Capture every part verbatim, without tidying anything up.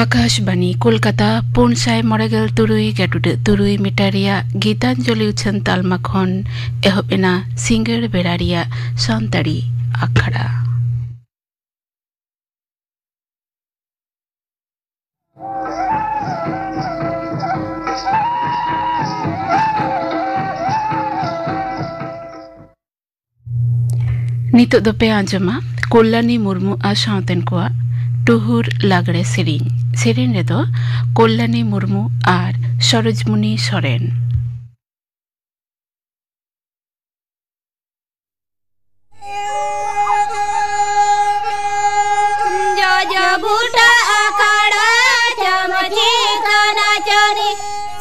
ᱟᱠᱟᱥᱵᱟᱱᱤ ᱠᱳᱞᱠᱟᱛᱟ, ᱯᱩᱱ ᱥᱟᱭ ᱢᱚᱬᱮ ᱜᱮᱞ ᱛᱩᱨᱩᱭ ᱜᱮᱰᱩᱰᱟᱹᱜ ᱛᱩᱨᱩᱭ ᱢᱤᱴᱟᱨ ᱨᱮᱭᱟᱜ ᱜᱤᱛᱟᱧᱡᱚᱞᱤ ᱩᱪᱷᱟᱹᱱ ᱛᱟᱞᱢᱟ ᱠᱷᱚᱱ ᱮᱦᱚᱵ ᱮᱱᱟ ᱥᱤᱸᱜᱟᱹᱲ ᱵᱮᱲᱟ ᱨᱮᱭᱟᱜ ᱥᱟᱱᱛᱟᱲᱤ ᱟᱠᱷᱲᱟ᱾ ᱱᱤᱛᱚᱜ ᱫᱚᱯᱮ ᱟᱸᱡᱚᱢᱟ ᱠᱚᱞᱞᱟᱱᱤ ᱢᱩᱨᱢᱩ ᱟᱨ ᱥᱟᱶᱛᱮᱱ ᱠᱚᱣᱟᱜ ᱴᱩᱦᱩᱨ ᱞᱟᱜᱽᱲᱮ ᱥᱮᱨᱮᱧ᱾ ᱥᱮᱨᱮᱧ ᱨᱮᱫᱚ ᱠᱚᱞᱞᱟᱱᱤ ᱢᱩᱨᱢᱩ ᱟᱨ ᱥᱚᱨᱳᱡᱽᱢᱩᱱᱤ ᱥᱚᱨᱮᱱ᱾ ᱡᱚᱡᱚ ᱵᱩᱴᱟᱹ ᱟᱠᱷᱲᱟ ᱪᱟᱢᱪᱤ ᱠᱟᱱᱟ ᱪᱚᱨᱤ,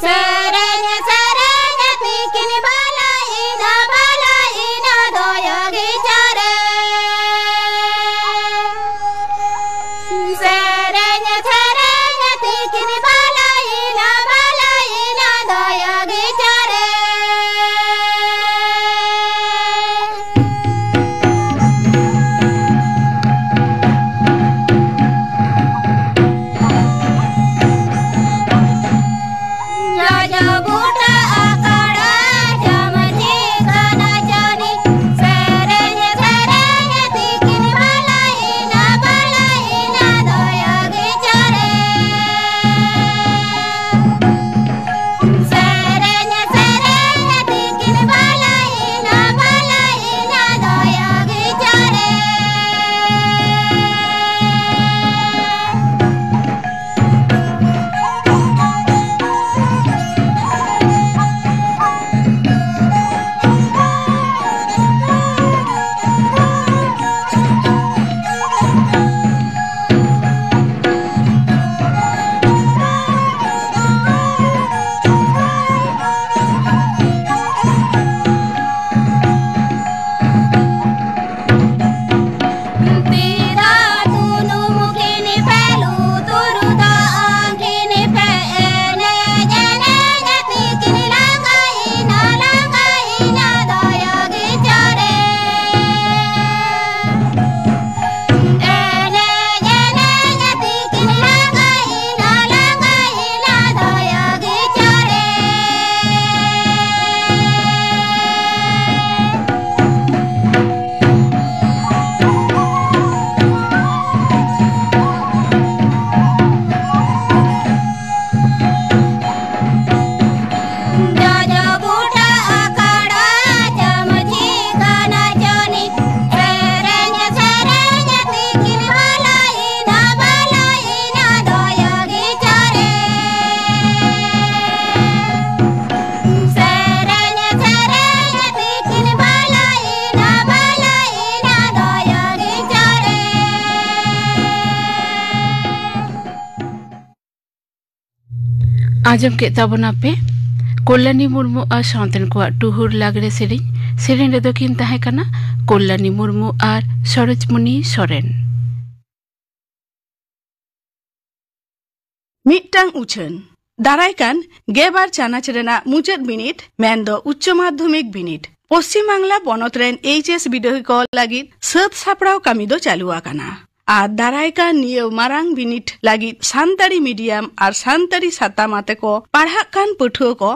ᱥᱮᱨᱮᱧ ᱥᱮᱨᱮᱧ ᱛᱤᱠᱤᱱ ᱵᱟᱞᱟ ᱤᱱᱟ ᱵᱟᱞᱟ ᱤᱱᱟ ᱫᱚᱭᱚᱜᱤ ᱪᱟᱨᱮ᱾ ᱥᱮᱨᱮᱧ ᱥᱮᱨᱮᱧ ᱛᱤᱠᱤᱱ ᱵᱟᱞᱟ ᱤᱱᱟ ᱵᱟᱞᱟ ᱤᱱᱟ ᱫᱚᱭᱚᱜᱤ ᱟᱸᱡᱚᱢ ᱠᱮᱫ ᱛᱟᱵᱚᱱᱟᱯᱮ ᱠᱚᱞᱞᱟᱱᱤ ᱢᱩᱨᱢᱩ ᱟᱨ ᱥᱟᱶᱛᱮᱱ ᱠᱚᱣᱟᱜ ᱴᱩᱦᱩᱨ ᱞᱟᱜᱽᱲᱮ ᱥᱮᱨᱮᱧ᱾ ᱥᱮᱨᱮᱧ ᱨᱮᱫᱚ ᱠᱤᱱ ᱛᱟᱦᱮᱸ ᱠᱟᱱᱟ ᱠᱚᱞᱞᱟᱱᱤ ᱢᱩᱨᱢᱩ ᱟᱨ ᱥᱚᱨᱳᱡᱽᱢᱩᱱᱤ ᱥᱚᱨᱮᱱ᱾ ᱢᱤᱫᱴᱟᱝ ᱩᱪᱷᱟᱹᱱ᱾ ᱫᱟᱨᱟᱭ ᱠᱟᱱ ᱜᱮᱞᱵᱟᱨ ᱪᱟᱱᱟᱪ ᱨᱮᱱᱟᱜ ᱢᱩᱪᱟᱹᱫ ᱵᱤᱱᱤᱰ, ᱢᱮᱱᱫᱚ ᱩᱪᱪᱚ ᱢᱟᱫᱽᱫᱷᱚᱢᱤᱠ ᱵᱤᱱᱤᱰ, ᱯᱚᱥᱪᱤᱢ ᱵᱟᱝᱞᱟ ᱯᱚᱱᱚᱛ ᱨᱮᱱ ᱮᱭᱤᱪ ᱮᱥ ᱵᱤᱰᱟᱹᱣᱤ ᱠᱚ ᱞᱟᱹᱜᱤᱫ ᱥᱟᱹᱛ ᱥᱟᱯᱲᱟᱣ ᱠᱟᱹᱢᱤ ᱫᱚ ᱪᱟᱹᱞᱩ ᱟᱠᱟᱱᱟ᱾ ᱟᱨ ᱫᱟᱨᱟᱭ ᱠᱟᱱ ᱱᱤᱭᱟᱹ ᱢᱟᱨᱟᱝ ᱵᱤᱱᱤᱰ ᱞᱟᱹᱜᱤᱫ ᱥᱟᱱᱛᱟᱲᱤ ᱢᱤᱰᱤᱭᱟᱢ ᱟᱨ ᱥᱟᱱᱛᱟᱲᱤ ᱥᱟᱛᱟᱢ ᱟᱛᱮ ᱠᱚ ᱯᱟᱲᱦᱟᱜ ᱠᱟᱱ ᱯᱟᱹᱴᱷᱩᱣᱟᱹ ᱠᱚ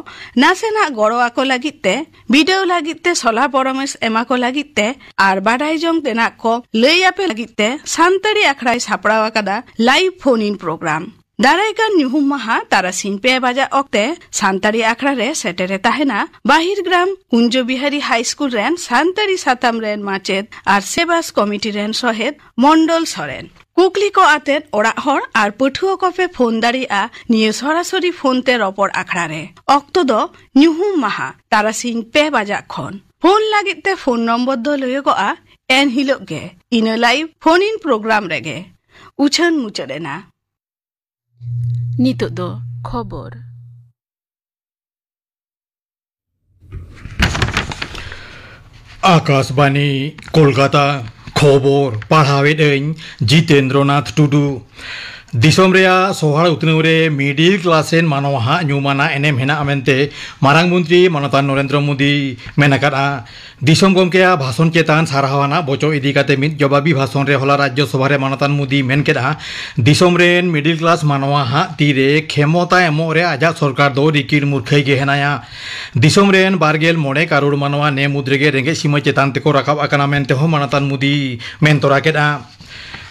ᱱᱟᱥᱮᱱᱟᱜ ᱜᱚᱲᱚ ᱟᱠᱚ ᱞᱟᱹᱜᱤᱫ ᱛᱮ, ᱵᱤᱰᱟᱹᱣ ᱞᱟᱹᱜᱤᱫ ᱛᱮ ᱥᱚᱞᱟ ᱯᱚᱨᱟᱢᱮᱥ ᱮᱢᱟ ᱠᱚ ᱞᱟᱹᱜᱤᱫ ᱛᱮ ᱟᱨ ᱵᱟᱰᱟᱭ ᱡᱚᱝ ᱛᱮᱱᱟᱜ ᱠᱚ ᱞᱟᱹᱭ ᱟᱯᱮ ᱞᱟᱹᱜᱤᱫ ᱛᱮ ᱥᱟᱱᱛᱟᱲᱤ ᱟᱠᱷᱲᱟᱭ ᱥᱟᱯᱲᱟᱣ ᱟᱠᱟᱫᱟ ᱞᱟᱭᱤᱵᱷ ᱯᱷᱳᱱ ᱤᱱ ᱯᱨᱳᱜᱨᱟᱢ᱾ ᱫᱟᱨᱟᱭ ᱠᱟᱱ ᱧᱩᱦᱩᱢ ᱢᱟᱦᱟ ᱛᱟᱨᱟᱥᱤᱧ ᱯᱮ ᱵᱟᱡᱟᱜ ᱚᱠᱛᱮ ᱥᱟᱱᱛᱟᱲᱤ ᱟᱠᱷᱲᱟ ᱨᱮ ᱥᱮᱴᱮᱨᱮ ᱛᱟᱦᱮᱱᱟ ᱵᱟᱦᱤᱨ ᱜᱨᱟᱢ ᱠᱩᱧᱡᱚ ᱵᱤᱦᱟᱨᱤ ᱦᱟᱭ ᱥᱠᱩᱞ ᱨᱮᱱ ᱥᱟᱱᱛᱟᱲᱤ ᱥᱟᱛᱟᱢ ᱨᱮᱱ ᱢᱟᱪᱮᱫ ᱟᱨ ᱥᱮᱵᱟᱥ ᱠᱚᱢᱤᱴᱤ ᱨᱮᱱ ᱥᱚᱦᱮᱫ ᱢᱚᱱᱰᱚᱞ ᱥᱚᱨᱮᱱ᱾ ᱠᱩᱠᱞᱤ ᱠᱚ ᱟᱛᱮᱫ ᱚᱲᱟᱜ ᱦᱚᱲ ᱟᱨ ᱯᱟᱹᱴᱷᱩᱣᱟᱹ ᱠᱚᱯᱮ ᱯᱷᱳᱱ ᱫᱟᱲᱮᱭᱟᱜᱼᱟ ᱱᱤᱭᱟᱹ ᱥᱚᱨᱟᱥᱚᱨᱤ ᱯᱷᱳᱱ ᱛᱮ ᱨᱚᱯᱚᱲ ᱟᱠᱷᱲᱟ ᱨᱮ᱾ ᱚᱠᱛᱚ ᱫᱚ ᱧᱩᱦᱩᱢ ᱢᱟᱦᱟ ᱛᱟᱨᱟᱥᱤᱧ ᱯᱮ ᱵᱟᱡᱟᱜ ᱠᱷᱚᱱ᱾ ᱯᱷᱳᱱ ᱞᱟᱹᱜᱤᱫ ᱛᱮ ᱯᱷᱳᱱ ᱱᱚᱢᱵᱚᱨ ᱫᱚ ᱞᱟᱹᱭᱚᱜᱚᱜᱼᱟ ᱮᱱ ᱦᱤᱞᱳᱜ ᱜᱮ, ᱤᱱᱟᱹ ᱞᱟᱭᱤᱵᱷ ᱯᱷᱳᱱ ᱤᱱ ᱯᱨᱳᱜᱨᱟᱢ ᱨᱮᱜᱮ᱾ ᱩᱪᱷᱟᱹᱱ ᱢᱩᱪᱟᱹᱫ ᱮᱱᱟ᱾ ᱱᱤᱛᱚᱜ ᱫᱚ ᱠᱷᱚᱵᱚᱨ᱾ ᱟᱠᱟᱥᱵᱟᱱᱤ, ᱠᱳᱞᱠᱟᱛᱟ᱾ ᱠᱷᱚᱵᱚᱨ ᱯᱟᱲᱦᱟᱣᱮᱫ ᱟᱹᱧ ᱡᱤᱛᱮᱱᱫᱨᱚᱱᱟᱛᱷ ᱴᱩᱰᱩ᱾ ᱫᱤᱥᱚᱢ ᱨᱮᱭᱟᱜ ᱥᱚᱦᱟᱲ ᱩᱛᱱᱟᱹᱣ ᱨᱮ ᱢᱤᱰᱤᱞ ᱠᱞᱟᱥ ᱨᱮᱱ ᱢᱟᱱᱣᱟ ᱦᱟᱜ ᱧᱩᱢᱟᱱᱟᱜ ᱮᱱᱮᱢ ᱦᱮᱱᱟᱜᱼᱟ ᱢᱮᱱᱛᱮ ᱢᱟᱨᱟᱝ ᱢᱚᱱᱛᱨᱤ ᱢᱟᱱᱚᱛᱟᱱ ᱱᱚᱨᱮᱱᱫᱨᱚ ᱢᱳᱫᱤ ᱢᱮᱱ ᱟᱠᱟᱫᱼᱟ᱾ ᱫᱤᱥᱚᱢ ᱜᱚᱢᱠᱮᱭᱟᱜ ᱵᱷᱟᱥᱚᱱ ᱪᱮᱛᱟᱱ ᱥᱟᱨᱦᱟᱣ ᱟᱱᱟᱜ ᱵᱚᱪᱚᱜ ᱤᱫᱤ ᱠᱟᱛᱮ ᱢᱤᱫ ᱡᱚᱵᱟᱵᱤ ᱵᱷᱟᱥᱚᱱ ᱨᱮ ᱦᱚᱞᱟ ᱨᱟᱡᱽᱡᱚ ᱥᱚᱵᱷᱟ ᱨᱮ ᱢᱟᱱᱚᱛᱟᱱ ᱢᱳᱫᱤ ᱢᱮᱱ ᱠᱮᱫᱼᱟ, ᱫᱤᱥᱚᱢ ᱨᱮᱱ ᱢᱤᱰᱤᱞ ᱠᱞᱟᱥ ᱢᱟᱱᱣᱟ ᱦᱟᱜ ᱛᱤᱨᱮ ᱠᱷᱮᱢᱚᱛᱟ ᱮᱢᱚᱜ ᱨᱮ ᱟᱡᱟᱜ ᱥᱚᱨᱠᱟᱨ ᱫᱚ ᱨᱤᱠᱤᱲ ᱢᱩᱨᱠᱷᱟᱹᱭ ᱜᱮ ᱦᱮᱱᱟᱭᱟ᱾ ᱫᱤᱥᱚᱢ ᱨᱮᱱ ᱵᱟᱨ ᱜᱮᱞ ᱢᱚᱬᱮ ᱠᱟᱨᱳᱲ ᱢᱟᱱᱣᱟ ᱱᱮ ᱢᱩᱫᱽ ᱨᱮᱜᱮ ᱨᱮᱸᱜᱮᱡ ᱥᱤᱢᱟᱹ ᱪᱮᱛᱟᱱ ᱛᱮᱠᱚ ᱨᱟᱠᱟᱵ ᱟᱠᱟᱱᱟ ᱢᱮᱱᱛᱮ ᱦᱚᱸ ᱢᱟᱱᱚᱛᱟᱱ ᱢᱳᱫᱤ ᱢᱮᱱ ᱛᱚᱨᱟ ᱠᱮᱫᱼᱟ᱾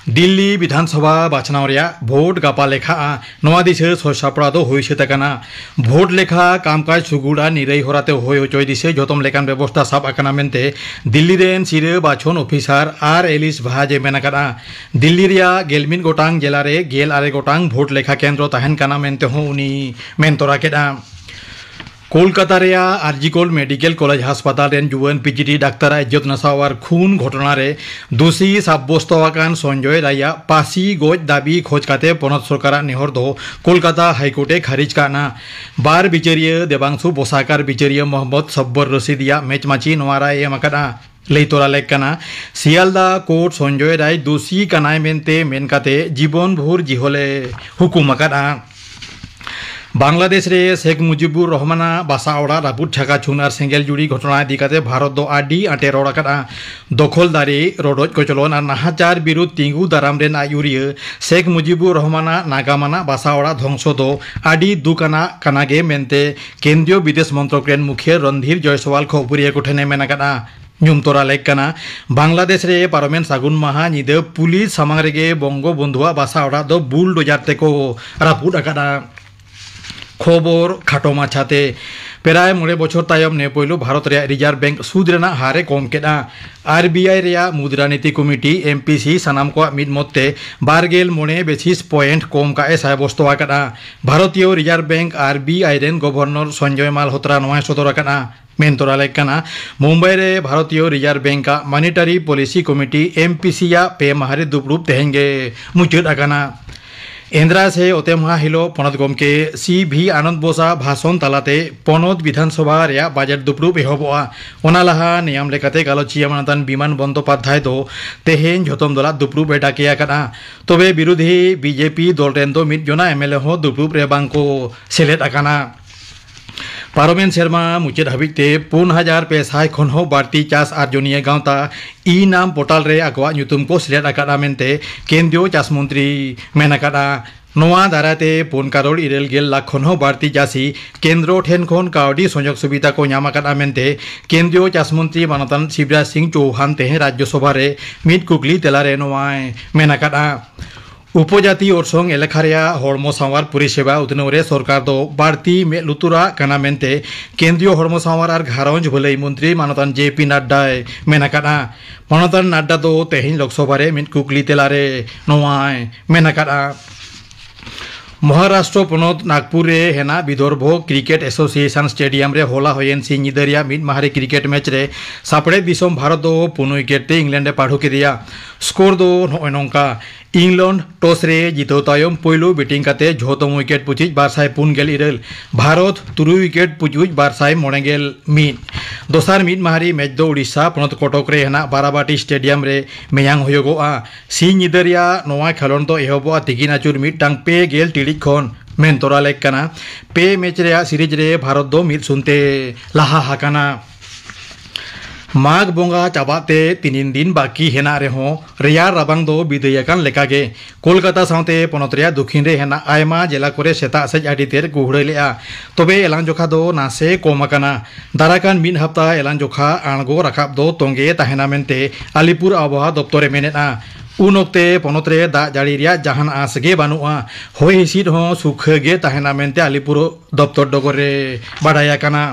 ᱫᱤᱞᱞᱤ ᱵᱤᱫᱷᱟᱱ ᱥᱚᱵᱷᱟ ᱵᱟᱪᱷᱱᱟᱣ ᱨᱮᱭᱟᱜ ᱵᱷᱳᱴ ᱜᱟᱯᱟ ᱞᱮᱠᱷᱟᱜᱼᱟ᱾ ᱱᱚᱣᱟ ᱫᱤᱥᱟᱹ ᱥᱟᱹᱛ ᱥᱟᱯᱲᱟᱣ ᱫᱚ ᱦᱩᱭ ᱥᱟᱹᱛ ᱟᱠᱟᱱᱟ᱾ ᱵᱷᱳᱴ ᱞᱮᱠᱷᱟ, ᱠᱟᱢᱠᱟᱡᱽ ᱥᱩᱜᱩᱲ ᱟᱨ ᱱᱤᱨᱟᱹᱭ ᱦᱚᱨᱟᱛᱮ ᱦᱩᱭ ᱦᱚᱪᱚᱭ ᱫᱤᱥᱟᱹ ᱡᱚᱛᱚᱢ ᱞᱮᱠᱟᱱ ᱵᱮᱵᱚᱥᱛᱟ ᱥᱟᱵ ᱟᱠᱟᱱᱟ ᱢᱮᱱᱛᱮ ᱫᱤᱞᱞᱤ ᱨᱮᱱ ᱥᱤᱨᱟᱹ ᱵᱟᱪᱷᱚᱱ ᱚᱯᱷᱤᱥᱟᱨ ᱟᱨ ᱮᱞᱤᱥ ᱵᱷᱟᱡᱽ ᱮ ᱢᱮᱱ ᱟᱠᱟᱫᱼᱟ᱾ ᱫᱤᱞᱞᱤ ᱨᱮᱭᱟᱜ ᱜᱮᱞ ᱢᱤᱫ ᱜᱚᱴᱟᱝ ᱡᱮᱞᱟ ᱨᱮ ᱜᱮᱞ ᱟᱨᱮ ᱜᱚᱴᱟᱝ ᱵᱷᱳᱴ ᱞᱮᱠᱷᱟ ᱠᱮᱱᱫᱨᱚ ᱛᱟᱦᱮᱱ ᱠᱟᱱᱟ ᱢᱮᱱᱛᱮ ᱦᱚᱸ ᱩᱱᱤ ᱢᱮᱱ ᱛᱚᱨᱟ ᱠᱮᱫᱼᱟ᱾ ᱠᱳᱞᱠᱟᱛᱟ ᱨᱮᱭᱟᱜ ᱟᱨᱡᱤᱠᱚᱨ ᱢᱮᱰᱤᱠᱮᱞ ᱠᱚᱞᱮᱡᱽ ᱦᱟᱥᱯᱟᱛᱟᱞ ᱨᱮᱱ ᱡᱩᱣᱟᱹᱱ ᱯᱤᱡᱤᱴᱤ ᱰᱟᱠᱛᱟᱨᱟᱜ ᱤᱡᱽᱡᱚᱛ ᱱᱟᱥᱟᱣ ᱟᱨ ᱠᱷᱩᱱ ᱜᱷᱚᱴᱚᱱᱟ ᱨᱮ ᱫᱩᱥᱤ ᱥᱟᱵᱵᱚᱥᱛᱚ ᱟᱠᱟᱱ ᱥᱚᱧᱡᱚᱭ ᱨᱟᱭ ᱟᱜ ᱯᱟᱹᱥᱤ ᱜᱚᱡ ᱫᱟᱹᱵᱤ ᱠᱷᱚᱡᱽ ᱠᱟᱛᱮ ᱯᱚᱱᱚᱛ ᱥᱚᱨᱠᱟᱨᱟᱜ ᱱᱮᱦᱚᱨ ᱫᱚ ᱠᱳᱞᱠᱟᱛᱟ ᱦᱟᱭᱠᱳᱨᱴ ᱮ ᱠᱷᱟᱨᱤᱡ ᱠᱟᱜᱼᱟ᱾ ᱵᱟᱨ ᱵᱤᱪᱟᱹᱨᱤᱭᱟᱹ ᱫᱮᱵᱟᱝᱥᱩ ᱵᱚᱥᱟᱠ ᱟᱨ ᱵᱤᱪᱟᱹᱨᱤᱭᱟᱹ ᱢᱚᱦᱚᱢᱢᱚᱫᱽ ᱥᱚᱵᱵᱚᱨ ᱨᱚᱥᱤᱫ ᱭᱟᱜ ᱢᱮᱪ ᱢᱟᱹᱪᱷᱤ ᱱᱚᱣᱟ ᱨᱟᱭ ᱮ ᱮᱢ ᱟᱠᱟᱫᱼᱟ᱾ ᱞᱟᱹᱭ ᱛᱚᱨᱟ ᱞᱮᱠ ᱠᱟᱱᱟ, ᱥᱤᱭᱟᱞᱫᱟ ᱠᱳᱨᱴ ᱥᱚᱧᱡᱚᱭ ᱨᱟᱭ ᱫᱳᱥᱤ ᱠᱟᱱᱟᱭ ᱢᱮᱱᱛᱮ ᱢᱮᱱ ᱠᱟᱛᱮ ᱡᱤᱵᱚᱱ ᱵᱷᱳᱨ ᱡᱤᱦᱚᱞᱮ ᱦᱩᱠᱩᱢ ᱟᱠᱟᱫᱼᱟ᱾ ᱵᱟᱝᱞᱟᱫᱮᱥ ᱨᱮ ᱥᱮᱠᱷ ᱢᱩᱡᱤᱵᱩᱨ ᱨᱚᱦᱢᱟᱱᱟᱜ ᱵᱟᱥᱟ ᱚᱲᱟᱜ ᱨᱟᱹᱯᱩᱫ, ᱪᱷᱟᱠᱟ ᱪᱷᱩᱱ ᱟᱨ ᱥᱮᱸᱜᱮᱞ ᱡᱩᱲᱤ ᱜᱷᱚᱴᱚᱱᱟ ᱤᱫᱤ ᱠᱟᱛᱮ ᱵᱷᱟᱨᱚᱛ ᱫᱚ ᱟᱹᱰᱤ ᱟᱸᱴᱮ ᱨᱚᱲ ᱟᱠᱟᱫᱼᱟ᱾ ᱫᱚᱠᱷᱚᱞᱫᱟᱨᱤ, ᱨᱚᱰᱚᱡ ᱠᱚᱪᱞᱚᱱ ᱟᱨ ᱱᱟᱦᱟᱪᱟᱨ ᱵᱤᱨᱩᱫᱷ ᱛᱤᱸᱜᱩ ᱫᱟᱨᱟᱢ ᱨᱮᱱ ᱟᱹᱭᱩᱨᱤᱭᱟᱹ ᱥᱮᱠᱷ ᱢᱩᱡᱤᱵᱩᱨ ᱨᱚᱦᱢᱟᱱᱟᱜ ᱱᱟᱜᱟᱢ ᱟᱱᱟᱜ ᱵᱟᱥᱟ ᱚᱲᱟᱜ ᱫᱷᱚᱝᱥᱚ ᱫᱚ ᱟᱹᱰᱤ ᱫᱩᱠ ᱟᱱᱟᱜ ᱠᱟᱱᱟ ᱜᱮ ᱢᱮᱱᱛᱮ ᱠᱮᱱᱫᱨᱤᱭᱚ ᱵᱤᱫᱮᱥ ᱢᱚᱱᱛᱨᱚᱠ ᱨᱮᱱ ᱢᱩᱠᱷᱤᱭᱟᱹ ᱨᱚᱱᱫᱷᱤᱨ ᱡᱚᱭᱥᱣᱟᱞ ᱠᱷᱚᱵᱚᱨᱤᱭᱟᱹ ᱠᱚ ᱴᱷᱮᱱ ᱮ ᱢᱮᱱ ᱟᱠᱟᱫᱼᱟ᱾ ᱧᱩᱢ ᱛᱚᱨᱟ ᱞᱮᱠ ᱠᱟᱱᱟ, ᱵᱟᱝᱞᱟᱫᱮᱥ ᱨᱮ ᱯᱟᱨᱚᱢᱮᱱ ᱥᱟᱹᱜᱩᱱ ᱢᱟᱦᱟ ᱧᱤᱫᱟᱹ ᱯᱩᱞᱤᱥ ᱥᱟᱢᱟᱝ ᱨᱮᱜᱮ ᱵᱚᱝᱜᱚ ᱵᱚᱱᱫᱷᱩᱣᱟᱜ ᱵᱟᱥᱟ ᱚᱲᱟᱜ ᱫᱚ ᱵᱩᱞᱰᱳᱡᱟᱨ ᱛᱮᱠᱚ ᱨᱟᱹᱯᱩᱫ ᱟᱠᱟᱫᱼᱟ᱾ ᱠᱷᱚᱵᱚᱨ ᱠᱷᱟᱴᱚ ᱢᱟᱪᱷᱟᱛᱮ᱾ ᱯᱨᱟᱭ ᱢᱚᱬᱮ ᱵᱚᱪᱷᱚᱨ ᱛᱟᱭᱚᱢ ᱱᱮ ᱯᱳᱭᱞᱳ ᱵᱷᱟᱨᱚᱛ ᱨᱮᱭᱟᱜ ᱨᱤᱡᱟᱨᱵᱷ ᱵᱮᱝᱠ ᱥᱩᱫ ᱨᱮᱱᱟᱜ ᱦᱟᱨ ᱮ ᱠᱚᱢ ᱠᱮᱫᱼᱟ᱾ ᱟᱨ ᱵᱤ ᱟᱭ ᱨᱮᱭᱟᱜ ᱢᱩᱫᱽᱨᱟᱱᱤᱛᱤ ᱠᱚᱢᱤᱴᱤ, ᱮᱢ ᱯᱤ ᱥᱤ, ᱥᱟᱱᱟᱢ ᱠᱚᱣᱟᱜ ᱢᱤᱫ ᱢᱚᱛ ᱛᱮ ᱵᱟᱨ ᱜᱮᱞ ᱢᱚᱬᱮ ᱵᱮᱥᱤᱥ ᱯᱚᱭᱮᱱᱴ ᱠᱚᱢ ᱠᱟᱜ ᱮ ᱥᱟᱭᱵᱚᱥᱛᱚ ᱟᱠᱟᱫᱼᱟ᱾ ᱵᱷᱟᱨᱚᱛᱤᱭᱚ reserve bank, R B I, ᱨᱮᱱ ᱜᱚᱵᱷᱚᱨᱱᱚᱨ ᱥᱚᱧᱡᱚᱭ ᱢᱟᱞᱦᱳᱛᱨᱟ ᱱᱚᱣᱟᱭ ᱥᱚᱫᱚᱨ ᱟᱠᱟᱫᱼᱟ᱾ ᱢᱮᱱ ᱛᱚᱨᱟ ᱞᱮᱠ ᱠᱟᱱᱟ, ᱢᱩᱢᱵᱟᱭ ᱨᱮ ᱵᱷᱟᱨᱚᱛᱤᱭᱚ ᱨᱤᱡᱟᱨᱵᱷ ᱵᱮᱝᱠ ᱟᱜ monetary policy committee, M P C, ᱟᱜ ᱯᱮ ᱢᱟᱦᱟ ᱨᱮ ᱫᱩᱯᱲᱩᱵ ᱛᱮᱦᱮᱧ ᱜᱮ ᱢᱩᱪᱟᱹᱫ ᱟᱠᱟᱱᱟ᱾ ᱮᱱᱫᱨᱟ ᱥᱮ ᱚᱛᱮ ᱢᱟᱦᱟ ᱦᱤᱞᱳᱜ ᱯᱚᱱᱚᱛ ᱜᱚᱢᱠᱮ ᱥᱤ ᱵᱷᱤ ᱟᱱᱚᱱᱫ ᱵᱳᱥ ᱟᱜ ᱵᱷᱟᱥᱚᱱ ᱛᱟᱞᱟᱛᱮ ᱯᱚᱱᱚᱛ ᱵᱤᱫᱷᱟᱱ ᱥᱚᱵᱷᱟ ᱨᱮᱭᱟᱜ ᱵᱟᱡᱮᱴ ᱫᱩᱯᱲᱩᱵ ᱮᱦᱚᱵᱚᱜᱼᱟ᱾ ᱚᱱᱟ ᱞᱟᱦᱟ ᱱᱤᱭᱟᱢ ᱞᱮᱠᱟᱛᱮ ᱜᱟᱞᱚᱪᱤᱭᱟᱹ ᱢᱟᱱᱚᱛᱟᱱ ᱵᱤᱢᱟᱱ ᱵᱚᱱᱫᱚᱯᱟᱫᱷᱭᱟᱭ ᱫᱚ ᱛᱮᱦᱮᱧ ᱡᱷᱚᱛᱚᱢ ᱫᱚᱞᱟᱜ ᱫᱩᱯᱲᱩᱵ ᱮ ᱰᱟᱠᱮ ᱟᱠᱟᱫᱼᱟ᱾ ᱛᱚᱵᱮ ᱵᱤᱨᱳᱫᱷᱤ ᱵᱤ ᱡᱮ ᱯᱤ ᱫᱚᱞ ᱨᱮᱱ ᱫᱚ ᱢᱤᱫ ᱡᱚᱱᱟ ᱮᱢ ᱮᱞ ᱮ ᱦᱚᱸ ᱫᱩᱯᱲᱩᱵ ᱨᱮ ᱵᱟᱝ ᱠᱚ ᱥᱮᱞᱮᱫ ᱟᱠᱟᱱᱟ᱾ ᱯᱟᱨᱚᱢᱮᱱ ᱥᱮᱨᱢᱟ ᱢᱩᱪᱟᱹᱫ ᱦᱟᱹᱵᱤᱡ ᱛᱮ ᱯᱩᱱ ᱦᱟᱡᱟᱨ ᱯᱮ ᱥᱟᱭ ᱠᱷᱚᱱ ᱦᱚᱸ ᱵᱟᱹᱲᱛᱤ ᱪᱟᱥ ᱟᱨᱡᱚᱱᱤᱭᱟᱹ ᱜᱟᱶᱛᱟ ᱤ ᱱᱟᱢ ᱯᱳᱨᱴᱟᱞ ᱨᱮ ᱟᱠᱚᱣᱟᱜ ᱧᱩᱛᱩᱢ ᱠᱚ ᱥᱮᱞᱮᱫ ᱟᱠᱟᱫᱼᱟ ᱢᱮᱱᱛᱮ ᱠᱮᱱᱫᱨᱤᱭᱚ ᱪᱟᱥ ᱢᱚᱱᱛᱨᱤ ᱢᱮᱱ ᱟᱠᱟᱫᱼᱟ᱾ ᱱᱚᱣᱟ ᱫᱟᱨᱟᱭ ᱛᱮ ᱯᱩᱱ ᱠᱟᱨᱳᱲ ᱤᱨᱟᱹᱞ ᱜᱮᱞ ᱞᱟᱠᱷ ᱠᱷᱚᱱ ᱦᱚᱸ ᱵᱟᱹᱲᱛᱤ ᱪᱟᱹᱥᱤ ᱠᱮᱱᱫᱨᱚ ᱴᱷᱮᱱ ᱠᱷᱚᱱ ᱠᱟᱹᱣᱰᱤ ᱥᱩᱡᱳᱜᱽ ᱥᱩᱵᱤᱫᱷᱟ ᱠᱚ ᱧᱟᱢ ᱟᱠᱟᱫᱼᱟ ᱢᱮᱱᱛᱮ ᱠᱮᱱᱫᱨᱤᱭᱚ ᱪᱟᱥ ᱢᱚᱱᱛᱨᱤ ᱢᱟᱱᱚᱛᱟᱱ ᱥᱤᱵᱨᱟᱡᱽ ᱥᱤᱝ ᱪᱳᱣᱦᱟᱱ ᱛᱮᱦᱮᱧ ᱨᱟᱡᱽᱡᱚ ᱥᱚᱵᱷᱟ ᱨᱮ ᱢᱤᱫ ᱠᱩᱠᱞᱤ ᱛᱮᱞᱟ ᱨᱮ ᱱᱚᱣᱟᱭ ᱢᱮᱱ ᱟᱠᱟᱫᱼᱟ᱾ ᱩᱯᱚᱡᱟᱹᱛᱤ ᱚᱨᱥᱚᱝ ᱮᱞᱟᱠᱟ ᱨᱮᱭᱟᱜ ᱦᱚᱲᱢᱚ ᱥᱟᱶᱟᱨ ᱯᱚᱨᱤᱥᱮᱵᱟ ᱩᱛᱱᱟᱹᱣ ᱨᱮ ᱥᱚᱨᱠᱟᱨ ᱫᱚ ᱵᱟᱹᱲᱛᱤ ᱢᱮᱫ ᱞᱩᱛᱩᱨᱟᱜ ᱠᱟᱱᱟ ᱢᱮᱱᱛᱮ ᱠᱮᱱᱫᱨᱤᱭᱚ ᱦᱚᱲᱢᱚ ᱥᱟᱶᱟᱨ ᱟᱨ ᱜᱷᱟᱨᱚᱸᱡᱽ ᱵᱷᱟᱹᱞᱟᱹᱭ ᱢᱚᱱᱛᱨᱤ ᱢᱟᱱᱚᱛᱟᱱ ᱡᱮ ᱯᱤ ᱱᱟᱰᱰᱟᱭ ᱢᱮᱱ ᱟᱠᱟᱫᱼᱟ᱾ ᱢᱟᱱᱚᱛᱟᱱ ᱱᱟᱰᱰᱟ ᱫᱚ ᱛᱮᱦᱮᱧ ᱞᱳᱠᱥᱚᱵᱷᱟ ᱨᱮ ᱢᱤᱫ ᱠᱩᱠᱞᱤ ᱛᱮᱞᱟ ᱨᱮ ᱱᱚᱣᱟᱭ ᱢᱮᱱ ᱟᱠᱟᱫᱼᱟ᱾ ᱢᱚᱦᱟᱨᱟᱥᱴᱨᱚ ᱯᱚᱱᱚᱛ ᱱᱟᱜᱽᱯᱩᱨ ᱨᱮ ᱦᱮᱱᱟᱜ ᱵᱤᱫᱚᱨᱵᱷᱚ ᱠᱨᱤᱠᱮᱴ ᱮᱥᱳᱥᱤᱭᱮᱥᱚᱱ ᱥᱴᱮᱰᱤᱭᱟᱢ ᱨᱮ ᱦᱚᱞᱟ ᱦᱩᱭᱮᱱ ᱥᱤᱧ ᱧᱤᱫᱟᱹ ᱨᱮᱭᱟᱜ ᱢᱤᱫ ᱢᱟᱦᱟ ᱨᱮ ᱠᱨᱤᱠᱮᱴ ᱢᱮᱪ ᱨᱮ ᱥᱟᱯᱲᱮᱛ ᱫᱤᱥᱚᱢ ᱵᱷᱟᱨᱚᱛ ᱫᱚ ᱯᱩᱱ ᱩᱭᱠᱮᱴ ᱛᱮ ᱤᱝᱞᱮᱱᱰ ᱮ ᱯᱟᱹᱰᱩ ᱠᱮᱫᱮᱭᱟ᱾ ᱥᱠᱳᱨ ᱫᱚ ᱱᱚᱜᱼᱚᱭ ᱱᱚᱝᱠᱟ: ᱤᱝᱞᱮᱱᱰ ᱴᱚᱥ ᱨᱮ ᱡᱤᱛᱟᱹᱣ ᱛᱟᱭᱚᱢ ᱯᱳᱭᱞᱳ ᱵᱮᱴᱤᱝ ᱠᱟᱛᱮ ᱡᱷᱚᱛᱚᱢ ᱩᱭᱠᱮᱴ ᱯᱩᱪᱩᱡ ᱵᱟᱨ ᱥᱟᱭ ᱯᱩᱱ ᱜᱮᱞ ᱤᱨᱟᱹᱞ, ᱵᱷᱟᱨᱚᱛ ᱛᱩᱨᱩᱭ ᱩᱭᱠᱮᱴ ᱯᱩᱪᱩᱡ ᱵᱟᱨ ᱥᱟᱭ ᱢᱚᱬᱮ ᱜᱮᱞ ᱢᱤᱫ᱾ ᱫᱚᱥᱟᱨ ᱢᱤᱫ ᱢᱟᱦᱟ ᱨᱮ ᱢᱮᱪ ᱫᱚ ᱩᱰᱤᱥᱟ ᱯᱚᱱᱚᱛ ᱠᱚᱴᱚᱠ ᱨᱮ ᱦᱮᱱᱟᱜ ᱵᱟᱨᱟᱵᱟᱴᱤ ᱥᱴᱮᱰᱤᱭᱟᱢ ᱨᱮ ᱢᱮᱭᱟᱝ ᱦᱩᱭᱩᱜᱚᱜᱼᱟ᱾ ᱥᱤᱧ ᱧᱤᱫᱟᱹ ᱨᱮᱭᱟᱜ ᱱᱚᱣᱟ ᱠᱷᱮᱞᱳᱸᱰ ᱫᱚ ᱮᱦᱚᱵᱚᱜᱼᱟ ᱛᱤᱠᱤᱱ ᱟᱹᱪᱩᱨ ᱢᱤᱫᱴᱟᱝ ᱯᱮ ᱜᱮᱞ ᱴᱤᱲᱤᱡ ᱠᱷᱚᱱ᱾ ᱢᱮᱱ ᱛᱚᱨᱟ ᱞᱮᱠ ᱠᱟᱱᱟ, ᱯᱮ ᱢᱮᱪ ᱨᱮᱭᱟᱜ ᱥᱤᱨᱤᱡᱽ ᱨᱮ ᱵᱷᱟᱨᱚᱛ ᱫᱚ ᱢᱤᱫ ᱥᱩᱱ ᱛᱮ ᱞᱟᱦᱟ ᱟᱠᱟᱱᱟ᱾ ᱢᱟᱜᱽ ᱵᱚᱸᱜᱟ ᱪᱟᱵᱟᱜ ᱛᱮ ᱛᱤᱱᱤᱱ ᱫᱤᱱ ᱵᱟᱹᱠᱤ ᱦᱮᱱᱟᱜ ᱨᱮᱦᱚᱸ, ᱨᱮᱭᱟᱲ ᱨᱟᱵᱟᱝ ᱫᱚ ᱵᱤᱫᱟᱹᱭ ᱟᱠᱟᱱ ᱞᱮᱠᱟᱜᱮ᱾ ᱠᱳᱞᱠᱟᱛᱟ ᱥᱟᱶᱛᱮ ᱯᱚᱱᱚᱛ ᱨᱮᱭᱟᱜ ᱫᱚᱠᱷᱤᱱ ᱨᱮ ᱦᱮᱱᱟᱜ ᱟᱭᱢᱟ ᱡᱮᱞᱟ ᱠᱚᱨᱮ ᱥᱮᱛᱟᱜ ᱥᱮᱡ ᱟᱹᱰᱤ ᱛᱮᱫ ᱠᱩᱦᱲᱟᱹ ᱞᱮᱜᱼᱟ, ᱛᱚᱵᱮ ᱮᱞᱟᱝ ᱡᱚᱠᱷᱟ ᱫᱚ ᱱᱟᱥᱮ ᱠᱚᱢ ᱟᱠᱟᱱᱟ᱾ ᱫᱟᱨᱟᱭ ᱠᱟᱱ ᱢᱤᱫ ᱦᱟᱯᱛᱟ ᱮᱞᱟᱝ ᱡᱚᱠᱷᱟ ᱟᱬᱜᱚ ᱨᱟᱠᱟᱵ ᱫᱚ ᱛᱚᱸᱜᱮ ᱛᱟᱦᱮᱱᱟ ᱢᱮᱱᱛᱮ ᱟᱞᱤᱯᱩᱨ ᱟᱵᱚᱦᱟᱣᱟ ᱫᱚᱯᱛᱚᱨ ᱮ ᱢᱮᱱᱮᱫᱼᱟ᱾ ᱩᱱ ᱚᱠᱛᱮ ᱯᱚᱱᱚᱛ ᱨᱮ ᱫᱟᱜ ᱡᱟᱹᱲᱤ ᱨᱮᱭᱟᱜ ᱡᱟᱦᱟᱱ ᱟᱸᱥ ᱜᱮ ᱵᱟᱹᱱᱩᱜᱼᱟ᱾ ᱦᱚᱭ ᱦᱤᱸᱥᱤᱫ ᱦᱚᱸ ᱥᱩᱠᱷᱟᱹ ᱜᱮ ᱛᱟᱦᱮᱱᱟ ᱢᱮᱱᱛᱮ ᱟᱞᱤᱯᱩᱨ ᱫᱚᱯᱛᱚᱨ ᱰᱚᱜᱚᱨ ᱨᱮ ᱵᱟᱰᱟᱭ ᱟᱠᱟᱱᱟ᱾